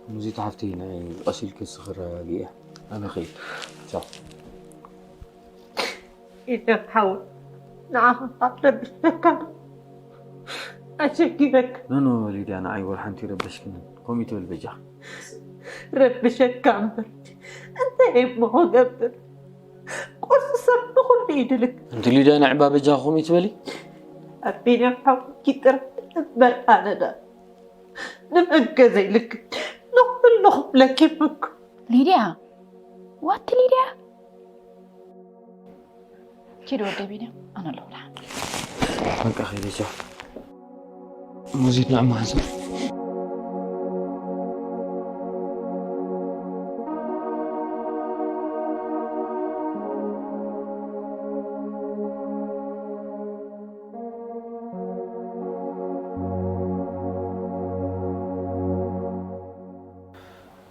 ሙዚት ሓፍተይ፣ ንዒ ቀስ ኢልኪ እስኺ ረጋግኢ። ኣነ ኸይድ። ቻው። ኢደም ሓወይ፣ ንዓኻ ካብ ረቢሸካ፣ ኣሸጊረካ። ኖ፣ ኖ፣ ሊድያ፣ ንዓይ ወላ ሓንቲ ይረበሽክኒ። ከምኡ ይትበል በጃኺ። ረብሸካ እምበር፣ እንታይ እሞ ክገብር? ቁርሲ ሰብ ንኹሉ እዩ ድልክ። ኣንቲ ሊድያ፣ ንዕባ በጃኺ ከምኡ ይትበሊ። ኣብ ቢንያም ሓወይ ጥራሕ እምበር ኣነ ደኣ ንመን ገዘ ኢልክ ንኹሉ ክብለኪ እኮ። ሊድያ፣ ዋቲ ሊድያ? ኪድ ወደ ቢንያም፣ ኣነ ኣለኹ ደሓን። በቃ ኸይደ፣ ቻው። ሙዚት ንዕማ ሓንሳብ።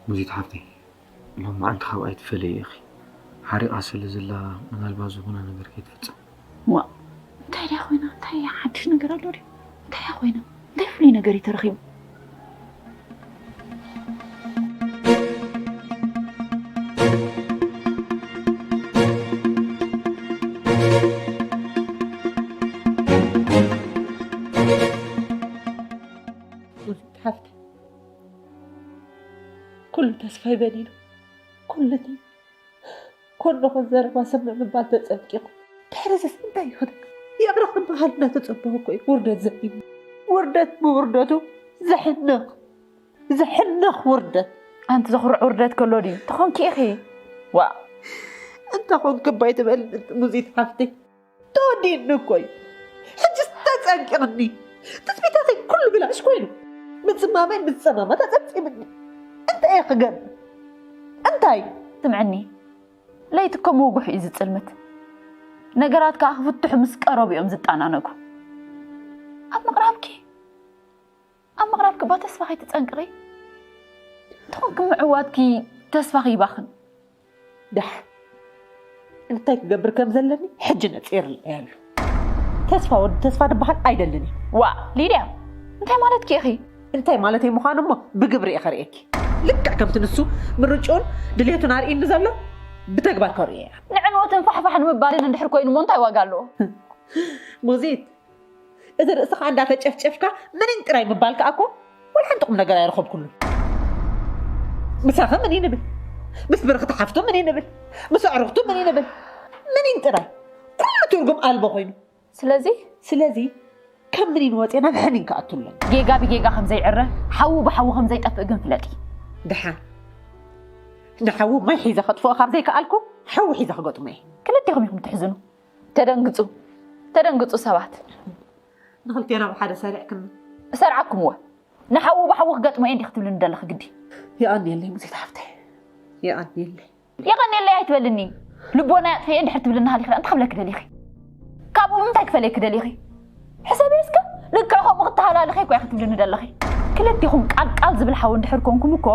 ሙዚት ሓፍተይ፣ ሎማዓንቲ ካብ ኣይትፈለይ ኢኺ። ሓሪቓ ስለ ዘላ ምናልባት ዝኾነ ነገር ከይትፍጽም። ዋ እንታይ ድያ ኮይና? እንታይ ሓድሽ ነገር ኣሎ ድዩ? እንታይ እያ ኮይና? እንታይ ፍሉይ ነገር እዩ ተረኺቡ? ሓፍቲ ኩሉ ተስፋ ይበሊሉ። ኩሉ እቲ ኮንዶኾን ዘረባ ስምዕ ምባል ተጸብቂቑ። ድሕሪ ዝስ እንታይ ይኹን? ይቕረ ክበሃል እናተጸበኹ እኮ እዩ ውርደት ዘቢቡ። ውርደት ብውርደቱ ዘሕንኽ ዘሕንኽ ውርደት። ኣንቲ ዘኹርዕ ውርደት ከሎ ድዩ? ተኾንኪ ኢኺ። ዋ እንተ ኾንኪ እባ ኣይትበል ሙዚት ሓፍተይ። ተወዲእኒ እኮ እዩ። ሕጅስ ተጸንቂቕኒ። ትጽቢታተይ ኩሉ ብላሽ ኮይኑ። ምጽማመይ ምስ ጸማማ ተጸብጺብኒ። እንታይ እየ ክገብር? እንታይ? ስምዕኒ ለይቲ እኮ ምውጉሕ እዩ ዝጽልምት። ነገራት ከኣ ክፍትሑ ምስ ቀረቡ እዮም ዝጣናነጉ። ኣብ ምቕራብኪ ኣብ ምቕራብኪ እባ ተስፋ ከይትጸንቅቒ። እንተኾንኪ ምዕዋትኪ ተስፋኺ ይባኽን። ደሓን እንታይ ክገብር ከም ዘለኒ ሕጂ ነጺርለይ ኣሎ። ተስፋ ወዲ ተስፋ ዝበሃል ኣይደልን እዩ። ዋእ ሊድያ እንታይ ማለትኪ ኢኺ? እንታይ ማለተይ ምዃኑ እሞ ብግብሪ እየ ከርእየኪ። ልክዕ ከምቲ ንሱ ምርጭኡን ድሌቱን ኣርእይኒ ዘሎ ብተግባር ከርእዮ እየ። ንዕንወትን ፋሕፋሕን ምባልን እንድሕር ኮይኑ እሞ እንታይ ዋጋ ኣለዎ? ሙዚት እዚ ርእስኻ እንዳተጨፍጨፍካ ምኒን ጥራይ ምባል ከኣ እኮ ወላ ሓንቲ ቁም ነገር ኣይረኸብኩሉን። ምሳኺ ምኒን እብል፣ ምስ ብርኽቲ ሓፍቱ ምኒን እብል፣ ምስ ኣዕሩኽቱ ምኒን እብል፣ ምኒን ጥራይ ኩሉ ትርጉም ኣልቦ ኮይኑ። ስለዚ ስለዚ ካብ ምኒን ወፅየ ናብ ሕኒን ክኣቱ ኣለኒ። ጌጋ ብጌጋ ከም ዘይዕረ ሓዊ ብሓዊ ከም ዘይጠፍእ ግን ፍለጢ። ደሓን ንሓዊ ማይ ሒዘ ከጥፍኦ ካብ ዘይከኣልኩ ሓዊ ሒዘ ክገጥሞ እየ። ክልቴኹም ኢኹም ትሕዝኑ። ተደንግጹ ተደንግጹ ሰባት። ንኽልቴና ብሓደ ሰሪዕክና። እሰርዓኩምወ። ንሓዉ ብሓዉ ክገጥሞ እየ እንዲኺ ትብልኒ ዘለኺ ግዲ። የቐንየለይ ሙዚት ሓፍተይ። የቐንየለይ። የቐንየለይ ኣይትበልኒ። ልቦናይ ኣጥፊኤ እንድሕር ትብልኒ ሃሊኺ እንታይ ክብለኪ ደሊኺ? ካብኡ ብምንታይ ክፈልየኪ ደሊኺ? ሕሰቢ እስከ ልክዕ ከምኡ ክተሃላልኺ እኮ ኢኺ ትብልኒ ዘለኺ። ክልቲኹም ቃል ቃል ዝብል ሓዊ እንድሕር ኮንኩም እኮ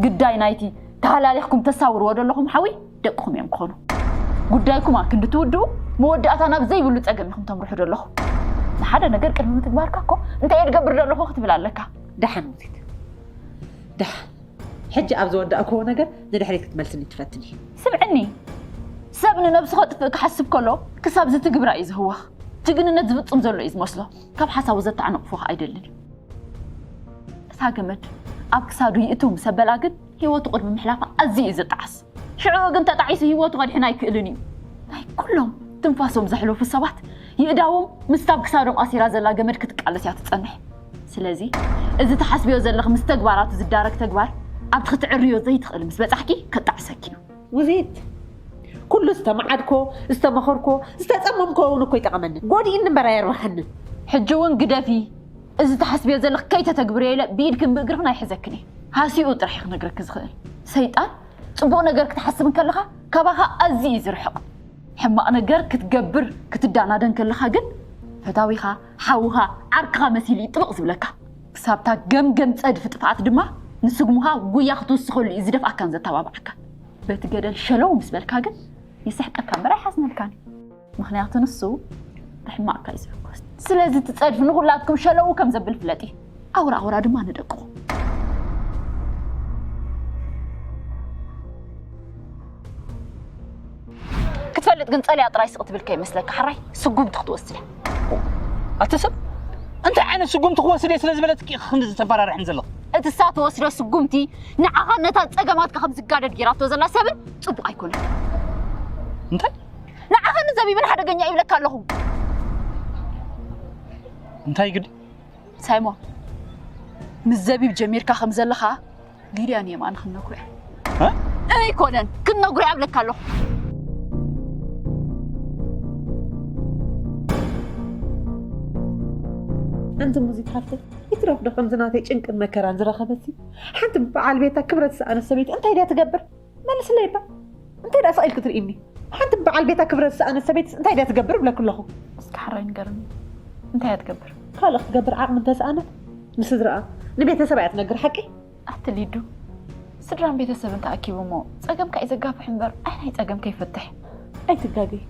ግዳይ ናይቲ ተሃላሊኽኩም ተሳውርዎ ዘለኹም ሓዊ ደቅኹም እዮም ክኾኑ። ጉዳይኩም ኣክንዲ ትውድኡ መወዳእታ ናብ ዘይብሉ ጸገም ኢኹም ተምርሑ ዘለኹም። ንሓደ ነገር ቅድሚ ምትግባርካ እኮ እንታይ እየ ዝገብር ዘለኹ ክትብል ኣለካ። ደሓን ሙዚት ደሓን ሕጂ ኣብ ዝወዳእክዎ ነገር ንድሕሪት ክትመልስኒ ትፈትኒ። ስምዕኒ ሰብ ንነብሱ ከጥፍእ ክሓስብ ከሎ ክሳብ ዝትግብራ እዩ ዝህወኽ። ጅግንነት ዝፍጹም ዘሎ እዩ ዝመስሎ። ካብ ሓሳቡ ዘተዓነቕፎ ኣይደልን እዩ። እታ ገመድ ኣብ ክሳዱ ይእትው ምስ ኣበላ ግን ህይወቱ ቅድሚ ምሕላፋ ኣዝዩ እዩ ዝጠዓስ። ሽዑ ግን ተጣዒሱ ህይወቱ ከድሕን ኣይክእልን እዩ። ናይ ኩሎም ትንፋሶም ዘሕለፉ ሰባት ይእዳዎም ምስታ ኣብ ክሳዶም ኣሲራ ዘላ ገመድ ክትቃለስ እያ ትጸንሕ። ስለዚ እዚ ትሓስብዮ ዘለኺ ምስ ተግባራቱ ዝዳረግ ተግባር ኣብቲ ክትዕርዮ ዘይትኽእሊ ምስ በጻሕኪ ከጣዕሰኪ እዩ። ውዚት ኩሉ ዝተማዓድኮ ዝተመኸርኮ ዝተጸመምኮ እውን እኮ ይጠቐመኒ ጎዲእኒ እምበር ኣየርባሕንን። ሕጂ እውን ግደፊ። እዚ ትሓስብዮ ዘለኺ ከይተተግብርዮ ኢለ ብኢድክን ብእግርኽን ኣይሕዘክን እየ። ሃሲኡ ጥራሕ እየ ክነግረኪ ዝኽእል። ሰይጣን ጽቡቕ ነገር ክትሓስብ እንከለኻ ካባኻ ኣዝዩ እዩ ዝርሕቕ። ሕማቕ ነገር ክትገብር ክትዳናደ እንከለኻ ግን ፈታዊኻ፣ ሓውኻ፣ ዓርክኻ መሲሉ እዩ ጥብቕ ዝብለካ። ክሳብታ ገምገም ጸድፊ ጥፍኣት ድማ ንስጉምኻ ጉያ ክትውስኸሉ እዩ ዝደፍኣካን ዘተባብዓካ። በቲ ገደል ሸለው ምስ በልካ ግን ይስሕቀካ እምበር ኣይሓዝነልካን እዩ። ምኽንያቱ ንሱ ብሕማቕካ እዩ ዝሕጎስ። ስለዚ እቲ ጸድፊ ንኹላትኩም ሸለው ከም ዘብል ፍለጢ። ኣውራ ኣውራ ድማ ንደቅኹም። ክትፈልጥ ግን ጸልያ ጥራይ ስቕ ትብል ከይመስለካ ሕራይ ስጉምቲ ክትወስድ እያ። ኣቲ ሰብ እንታይ ዓይነት ስጉምቲ ክወስድ እየ ስለ ዝበለትኪ ኢኺ ክንድዚ ተፈራርሕኒ ዘለኺ? እቲ እሳ ትወስዶ ስጉምቲ ንዓኻ ነታ ጸገማትካ ከም ዝጋደድ ጌራቶ ዘላ ሰብን ጽቡቕ ኣይኮነን። እንታይ ንዓኻን ንዘቢብን ሓደገኛ ይብለካ ኣለኹ። እንታይ ግዲ ሳይሞን፣ ምስ ዘቢብ ጀሚርካ ከም ዘለኻ ሊድያ ንየማን ክንነግሮ እያ። ኣይኮነን፣ ክንነግሮ እያ እብለካ ኣለኹ። ኣንቲ ሙዚት ሓፍተይ፣ ይትረፍ ዶ ከምዚ ናተይ ጭንቅን መከራን ዝረኸበሲ ሓንቲ በዓል ቤታ ክብረት ዝሰኣነት ሰበይቲ እንታይ ድያ ትገብር? መልስለይ እባ። እንታይ ደኣ ስቕ ኢልኪ ትርእይኒ? ሓንቲ በዓል ቤታ ክብረት ዝሰኣነት ሰበይትስ እንታይ ድያ ትገብር እብለኪ ኣለኹ። እስኪ ሓራይ ንገርኒ። እንታይ እያ ትገብር? ካልእ ክትገብር ዓቕሚ እንተሰኣነት ንስድራኣ ንቤተሰባ እያ ትነግር። ሓቂ? ኣቲ ሊዱ፣ ስድራን ቤተሰብን ተኣኪቡ እሞ ጸገምካ እዩ ዘጋፍሕ እምበር ኣይ ናይ ጸገምካ ይፈትሕ። ኣይትጋገይ።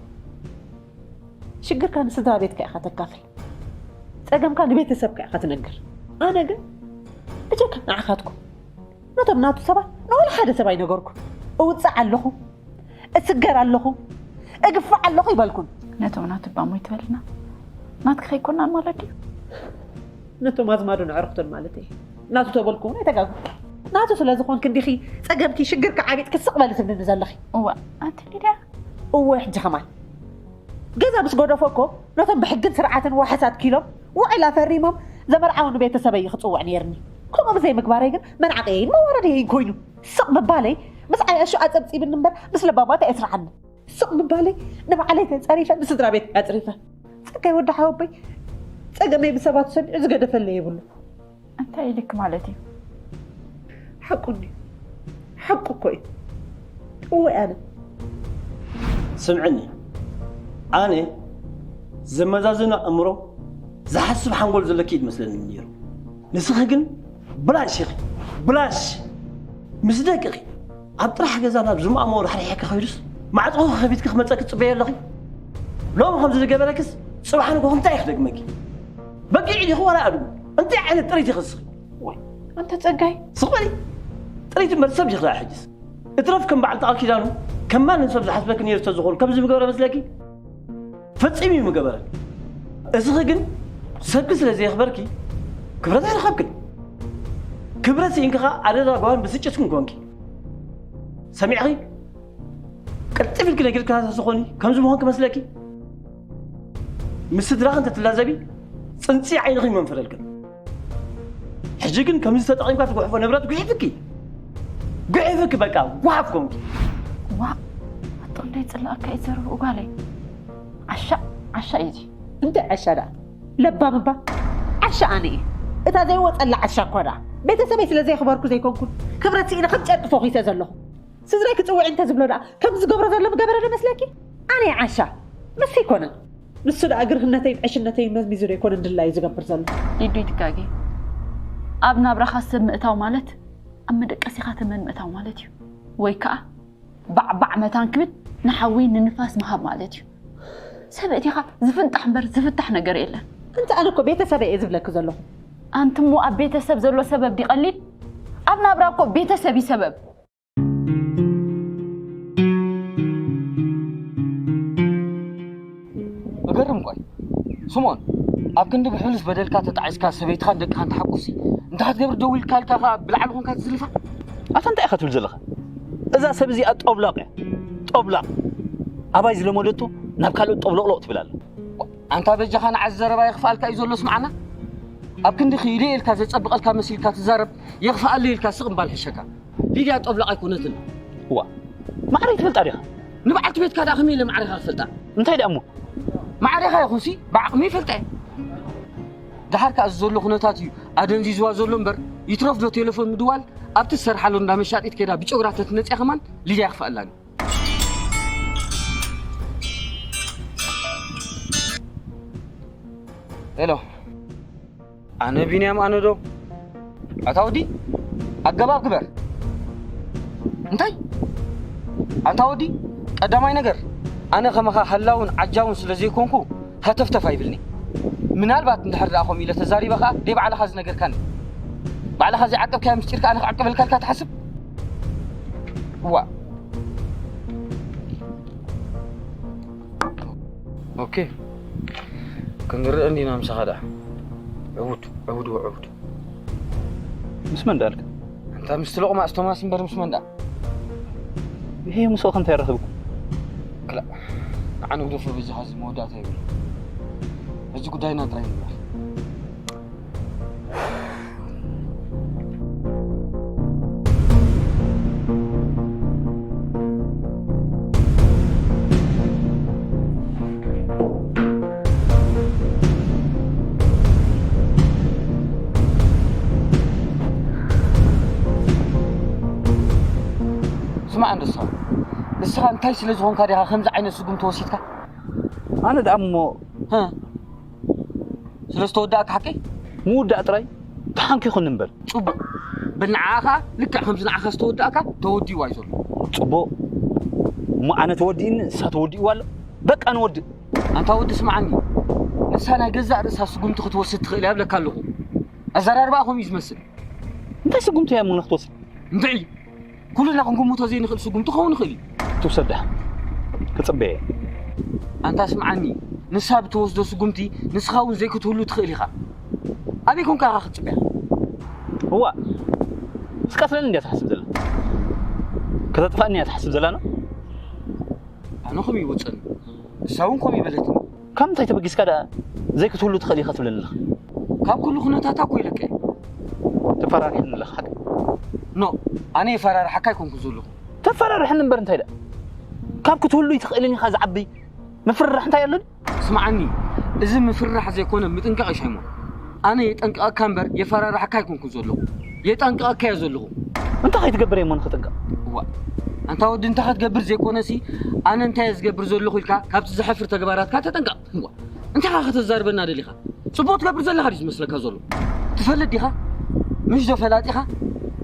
ሽግርካ ንስድራ ቤትካ ኢኻ ተካፍል። ጸገምካ ንቤተሰብካ ኢኻ ትነግር። ኣነ ግን ብጀካ ንዓኻትኩም ነቶም ናቱ ሰባት ንወላ ሓደ ሰብ ኣይነገርኩ። እውጻዕ ኣለኹ፣ እስገር ኣለኹ፣ እግፋዕ ኣለኹ ይበልኩን። ነቶም ናቱ ባሞ ይትበልና ናትካ ከይኮና ማለት ድዩ? ነቶም ኣዝማዱን ኣዕሩኽቱን ማለት እየ። ናቱ ተበልኩ እውን ኣይተጋግኹ። ናቱ ስለ ዝኾንክ እንዲኺ ጸገምኪ ሽግርካ ዓቢጥኪ ስቕ በሊ ትብልኒ ዘለኺ። እዋ ኣንቲ ሊድያ። እወ ሕጂ ከማን ገዛ ምስ ጎደፎ እኮ ነቶም ብሕግን ስርዓትን ዋሕስ ኣትኪሎም ውዕል ኣፈሪሞም ዘመርዓውኒ ቤተሰበይ ክጽውዕ ነይርኒ። ከምኡ ብዘይ ምግባረይ ግን መንዓቐየይን መዋረድየይን ኮይኑ። ስቕ ምባለይ ምስ ዓያሹ ኣጸብጺብኒ እምበር ምስ ለባማት ኣየስርዓኒ። ስቕ ምባለይ ንባዕለይ ተጸሪፈ ንስድራ ቤት ኣጽሪፈ። ጸጋይ ወዲ ሓወቦይ ጸገመይ ብሰባት ሰሚዑ ዝገደፈለይ የብሉ። እንታይ ኢልክ ማለት እዩ? ሓቁኒ ሓቁ እኮ እዩ። እወ ኣነ ስምዕኒ ኣነ ዘመዛዝኖ ኣእምሮ ዝሓስብ ሓንጎል ዘለኪ እዩ ዝመስለኒ ነይሩ። ንስኺ ግን ብላሽ ኢኺ ብላሽ። ምስ ደቅኺ ኣብ ጥራሕ ገዛ ናብ ዝማእሞ ራሕሪሐኪ ከይዱስ ማዕጾ ከፊትኪ ክመጸኪ ትጽበዮ ኣለኺ። ሎሚ ከምዚ ዝገበረክስ ጽባሕ ንግሆ እንታይ ክደግመኪ? በጊዕ ዲኺ ዋላ ኣድጉ? እንታይ ዓይነት ጥሪት ኢኺ ንስኺ? ወይ ኣንተ ጸጋይ ስቕ በሊ። ጥሪት እምበር ሰብ ዲኺ ደኣ ሕጅስ? እትረፍ ከም በዓል ቃል ኪዳኑ ከም ማንም ሰብ ዝሓስበኪ ነይሩ ተዝኾኑ ከምዚ ምገበረ መስለኪ? ፈጺሙ እዩ ምገበረ። እስኺ ግን ሰብኪ ስለ ዘየኽበርኪ ክብረት ኣይረኸብክን። ክብረት ስኢንኪ ኸኣ ኣደዳ ጓል ብስጭትክን ኮንኪ። ሰሚዕኺ? ቅልጥፍ ኢልኪ ነጊርክና ተዝኾኒ ከምዚ ምኾንኪ መስለኪ? ምስ ስድራኺ እንተትላዘቢ ጽንጺ ዓይንኺ ይመንፈረልክን። ሕጂ ግን ከምዚ ተጠቒምካ ትጉሕፎ ንብረት ጉሒፍኪ። ጉሒፍኪ በቃ ጓሓፍ ኮንኪ። ዋ ኣቶ እንደ ይጽላኣካ እዩ ዘረብኡ ጓለይ። ዓሻ ዓሻ እዩ እዚ። እንታይ ዓሻ ደኣ? ለባም እባ ዓሻ ኣነ እየ። እታ ዘይወጸላ ዓሻ እኳ ደኣ ቤተሰበይ ስለ ዘየኽበርኩ ዘይኮንኩን ክብረት ስኢነ ከም ጨርቂ ፈኺሰ ዘለኹ። ስድራይ ክጽውዕ እንተ ዝብሎ ደኣ ከም ዝገብሮ ዘሎ ምገበረ ዶ መስለኪ? ኣነ እየ ዓሻ ንሱ ኣይኮነን። ንሱ ደኣ ግርህነተይን ዕሽነተይን መዝሚዙ ዶ ኣይኮነን ድላዩ ዝገብር ዘሎ? ሊዱ ይትጋገ። ኣብ ናብራኻ ሰብ ምእታው ማለት ኣብ መደቀሲኻ ተመን ምእታው ማለት እዩ። ወይ ከኣ ባዕባዕ መታን ክብል ንሓዊ ንንፋስ ምሃብ ማለት እዩ። ሰብ እቲኻ ዝፍንጣሕ እምበር ዝፍታሕ ነገር የለን። እንተ ኣነ እኮ ቤተሰበይ እየ ዝብለኪ ዘለኹ። ኣንትሞ ኣብ ቤተሰብ ዘሎ ሰበብ ዲቐሊል ኣብ ናብራ እኮ ቤተሰብ እዩ ሰበብ። እገርም ቆይ ስምኦን ኣብ ክንዲ ብሕሉፍ በደልካ ተጣዒስካ ሰበይትኻን ደቅኻን ተሓቁፍሲ እንታይ ክትገብር ደው ኢልካ ኢልካ ከኣ ብላዕሊ ኮንካ ትዝልፋ ኣታ እንታይ ኢኻ ትብል ዘለኻ እዛ ሰብ እዚኣ ጦብላቕ እያ ጦብላቕ ኣባይ ዝለመደቶ ናብ ካልኦት ጦብሎቕሎቕ ትብል ኣላ ኣንታ በጃኻ ንዓዚ ዘረባ የኽፍኣልካ እዩ ዘሎ ስምዓና ኣብ ክንዲ ክኢለ ኢልካ ዘጸብቐልካ መሲልካ ትዛረብ የኽፍኣለይ ኢልካ ስቕ እምባል ሕሸካ ሊድያ ጦብላቕ ኣይኮነትን። እዋ ማዕረይ ትፈልጣ ዲኻ? ንበዓልቲ ቤትካ ደኣ ከመይ ኢለ ማዕሬኻ ክፈልጣ? እንታይ ደኣ እሞ? ማዕሬኻ ይኹንሲ ብዓቕሚ ይፈልጣ እየ። ደሓር ከኣ እዚ ዘሎ ኩነታት እዩ ኣደንዚዝዋ ዘሎ እምበር ይትረፍ ዶ ቴሌፎን ምድዋል ኣብቲ ዝሰርሓሉ እንዳ መሻጢት ከይዳ ብጨጉራ ተትመጽያ ከማን ሊድያ ክፍኣላን እዩ። ሄሎ ኣነ ቢንያም ኣነ ዶ ኣታ ወዲ ኣገባብ ግበር እንታይ ኣታ ወዲ ቀዳማይ ነገር ኣነ ከማኻ ሃላውን ዓጃውን ስለ ዘይኮንኩ ሃተፍተፍ ኣይብልኒ ምናልባት እንድሕር ደኣ ከምኡ ኢለ ተዛሪበ ኸዓ ደይ ባዕልኻ ዝነገርካኒ ባዕልኻ ዘይዓቀብካዮ ምስጢር ከኣ ኣነ ክዕቅበልካ ኢልካ ትሓስብ እዋእ ኦኬ ክንርእ እንዲና ምሳኻ ደኣ ዕቡድ ዕቡድ ወዕቡድ ምስ መን ደኣልካ እንታ ምስቲ ሎቕማጽ ቶማስ እምበር ምስ መን ደኣ ይሄ ምስኡ ከምታይ ረኽብኩ ክላእ ንዓ ንግደፎ በጃኻ እዚ መወዳእታ ይብሉ ሕጂ ጉዳይና ጥራይ ንግበር ስማዕ እንዶ እስኻ እስኻ እንታይ ስለ ዝኾንካ ዲኻ ከምዚ ዓይነት ስጉምቲ ወሲድካ ኣነ ደኣ እሞ ስለ ዝተወዳእካ ሓቀይ ምውዳእ ጥራይ ደሓንኪ ይኹን እምበር። ጽቡቕ። በል ንዓኻ ልክዕ ከምዚ ንዓኻ ዝተወዳእካ ተወዲእዋ እዩ ዘሎ። ጽቡቕ። እሞ ኣነ ተወዲእኒ፣ ንሳ ተወዲእዋ ኣሎ። በቃ ንወድእ። ኣንታ ወዲ ስምዓኒ፣ ንሳ ናይ ገዛእ ርእሳ ስጉምቲ ክትወስድ ትኽእል እያ እብለካ ኣለኹ። ኣዘራርባኣ ከምኡ እዩ ዝመስል። እንታይ ስጉምቲ እያ እሞ ክትወስድ? እንድዒ፣ ኩልና ክንግምቶ ዘይንኽእል ስጉምቲ ክኸውን ይኽእል እዩ። ትውሰድ ደሓን። ክጽበየ። ኣንታ ስምዓኒ፣ ንሳ ብትወስዶ ስጉምቲ ንስኻ እውን ዘይክትህሉ ትኽእል ኢኻ። ኣበይ ኮንካ ኢኻ ክትጽበያ? እዋ፣ ክትቀትለኒ እንድያ ትሓስብ ዘላ። ከተጥፋእኒ እያ ትሓስብ ዘላ ነው? ኣነ ከምኡ ይወጸኒ። ንሳ እውን ከምኡ ይበለትኒ። ካብ ምንታይ ተበጊስካ ደኣ ዘይክትህሉ ትኽእል ኢኻ ትብለኒ ኣለኻ? ካብ ኩሉ ኩነታታ እኮ ኢለካ እየ። ተፈራሪሕኒ ኣለኻ ሓቂ? ኖ፣ ኣነ የፈራርሓካ ኣይኮንኩን ዘለኹ። ተፈራርሕኒ እምበር እንታይ ደኣ? ካብ ክትህሉ ኣይትኽእልን ኢኻ ዝዓቢ ምፍርራሕ እንታይ ኣሎ? ስምዓኒ፣ እዚ ምፍርራሕ ዘይኮነ ምጥንቃቕ እዩ ሳይሞን። ኣነ የጠንቅቐካ እምበር የፈራርሓካ ኣይኮንኩን ዘለኹ። የጠንቅቐካ እየ ዘለኹ። እንታይ ከይትገብር እየ እሞ ንኽጥንቀቕ? እዋ፣ ኣንታ ወዲ እንታይ ክትገብር ዘይኮነሲ፣ ኣነ እንታይ እየ ዝገብር ዘለኹ ኢልካ ካብቲ ዘሕፍር ተግባራትካ ተጠንቀቕ። እዋ፣ እንታይ ኸ ከተዛርበና ደሊኻ? ጽቡቕ ትገብር ዘለኻ ድዩ ዝመስለካ ዘሎ? ትፈልጥ ዲኻ? ምሽ ዶ ፈላጢኻ?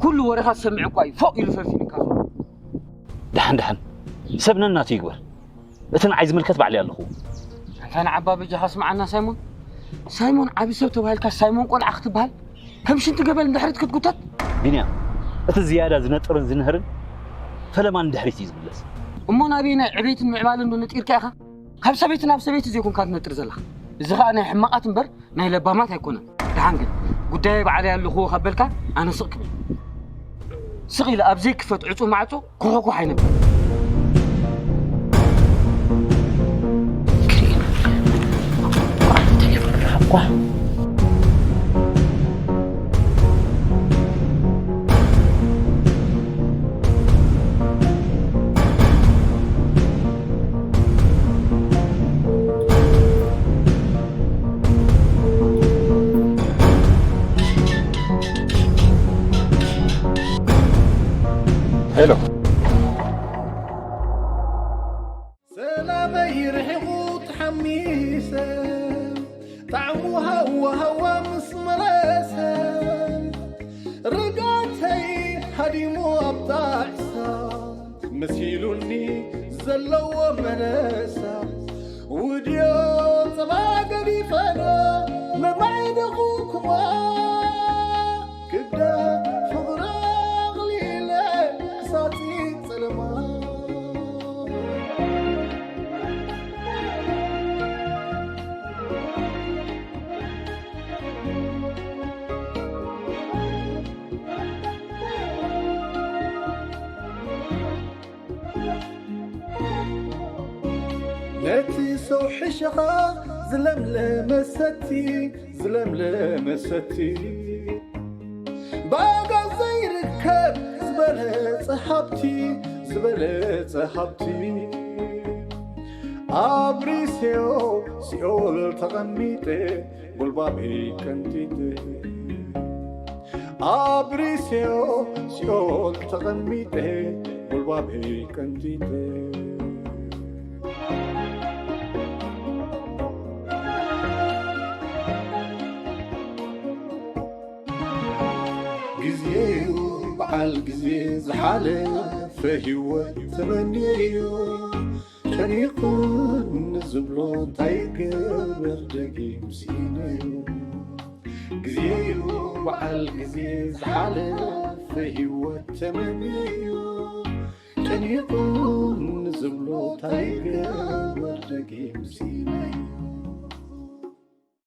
ኩሉ ወረኻ ዝሰምዕ እኳ እዩ ፎቕ ኢሉ ፈንፊንካ ዘሎ። ደሓን ደሓን፣ ሰብ ነናቱ ይግበር። እቲ ንዓይ ዝምልከት ባዕለይ ኣለኹ። ኣንታ ንዓባ በጃኻ ስምዓና ሳይሞን። ሳይሞን ዓቢ ሰብ ተባሂልካ ሳይሞን ቆልዓ ክትበሃል ከም ሽንቲ ገበል ንድሕሪት ክትጉተት። ቢንያም፣ እቲ ዝያዳ ዝነጥርን ዝንህርን ፈለማ ንድሕሪት እዩ ዝምለስ። እሞ ናበየናይ ዕቤትን ምዕባለን ዶ ነጢርካ ኢኻ? ካብ ሰበይቲ ናብ ሰበይቲ ዘይኮንካ ትነጥር ዘለኻ። እዚ ኸኣ ናይ ሕማቓት እምበር ናይ ለባማት ኣይኮነን። ደሓን ግን ጉዳየይ ባዕለይ ኣለኹዎ ካብ በልካ ኣነ ስቕ ክብል። ስቕ ኢለ ኣብ ዘይክፈት ዕጹው ማዕጾ ክኾኩሕ ኣይነብር። ክሪእና። እንታይ ይፈርሕ እኳ። ሄሎ። ሰላመይ ርሒቑ ተሓሚሰ፣ ጣዕሙ ሃዋ ሃዋ ምስ መለሰ፣ ርግኣተይ ሃዲሙ ኣብ ጣዕሳ፣ መሲሉኒ ዘለዎ መለሳ፣ ውድዮ ጸባ ገዲፈና፣ መማዕደቑ ክዋ፣ ክዳ ፍቕሪ ኣቕሊለ፣ ክሳቲ ጸለማ። ነቲ ሰው ሕሸኻ ዝለምለመ ሰቲ፣ ዝለምለመ ሰቲ። ብኣጋ ዘይርከብ ዝበለጸ ሃብቲ፣ ዝበለጸ ሃብቲ። ኣብ ሪስዮ ሲኦል ተቐሚጠ፣ ጎልባበይ ቀንጢጠ። ኣብ ሪስዮ ሲኦል ተቐሚጠ፣ ጎልባበይ ቀንጢጠ። ግዜኡ በዓል ግዜ ዝሓለፈ ህይወት ተመንዩ፣ ጨኒቑኒ ዝብሎ እንታይ ይገበር ደጊም ስኢነዮ። ግዜኡ በዓል ግዜ ዝሓለፈ ህይወት ተመንዩ፣ ጨኒቑኒ ዝብሎ እንታይ ይገበር ደጊም ስኢነዮ።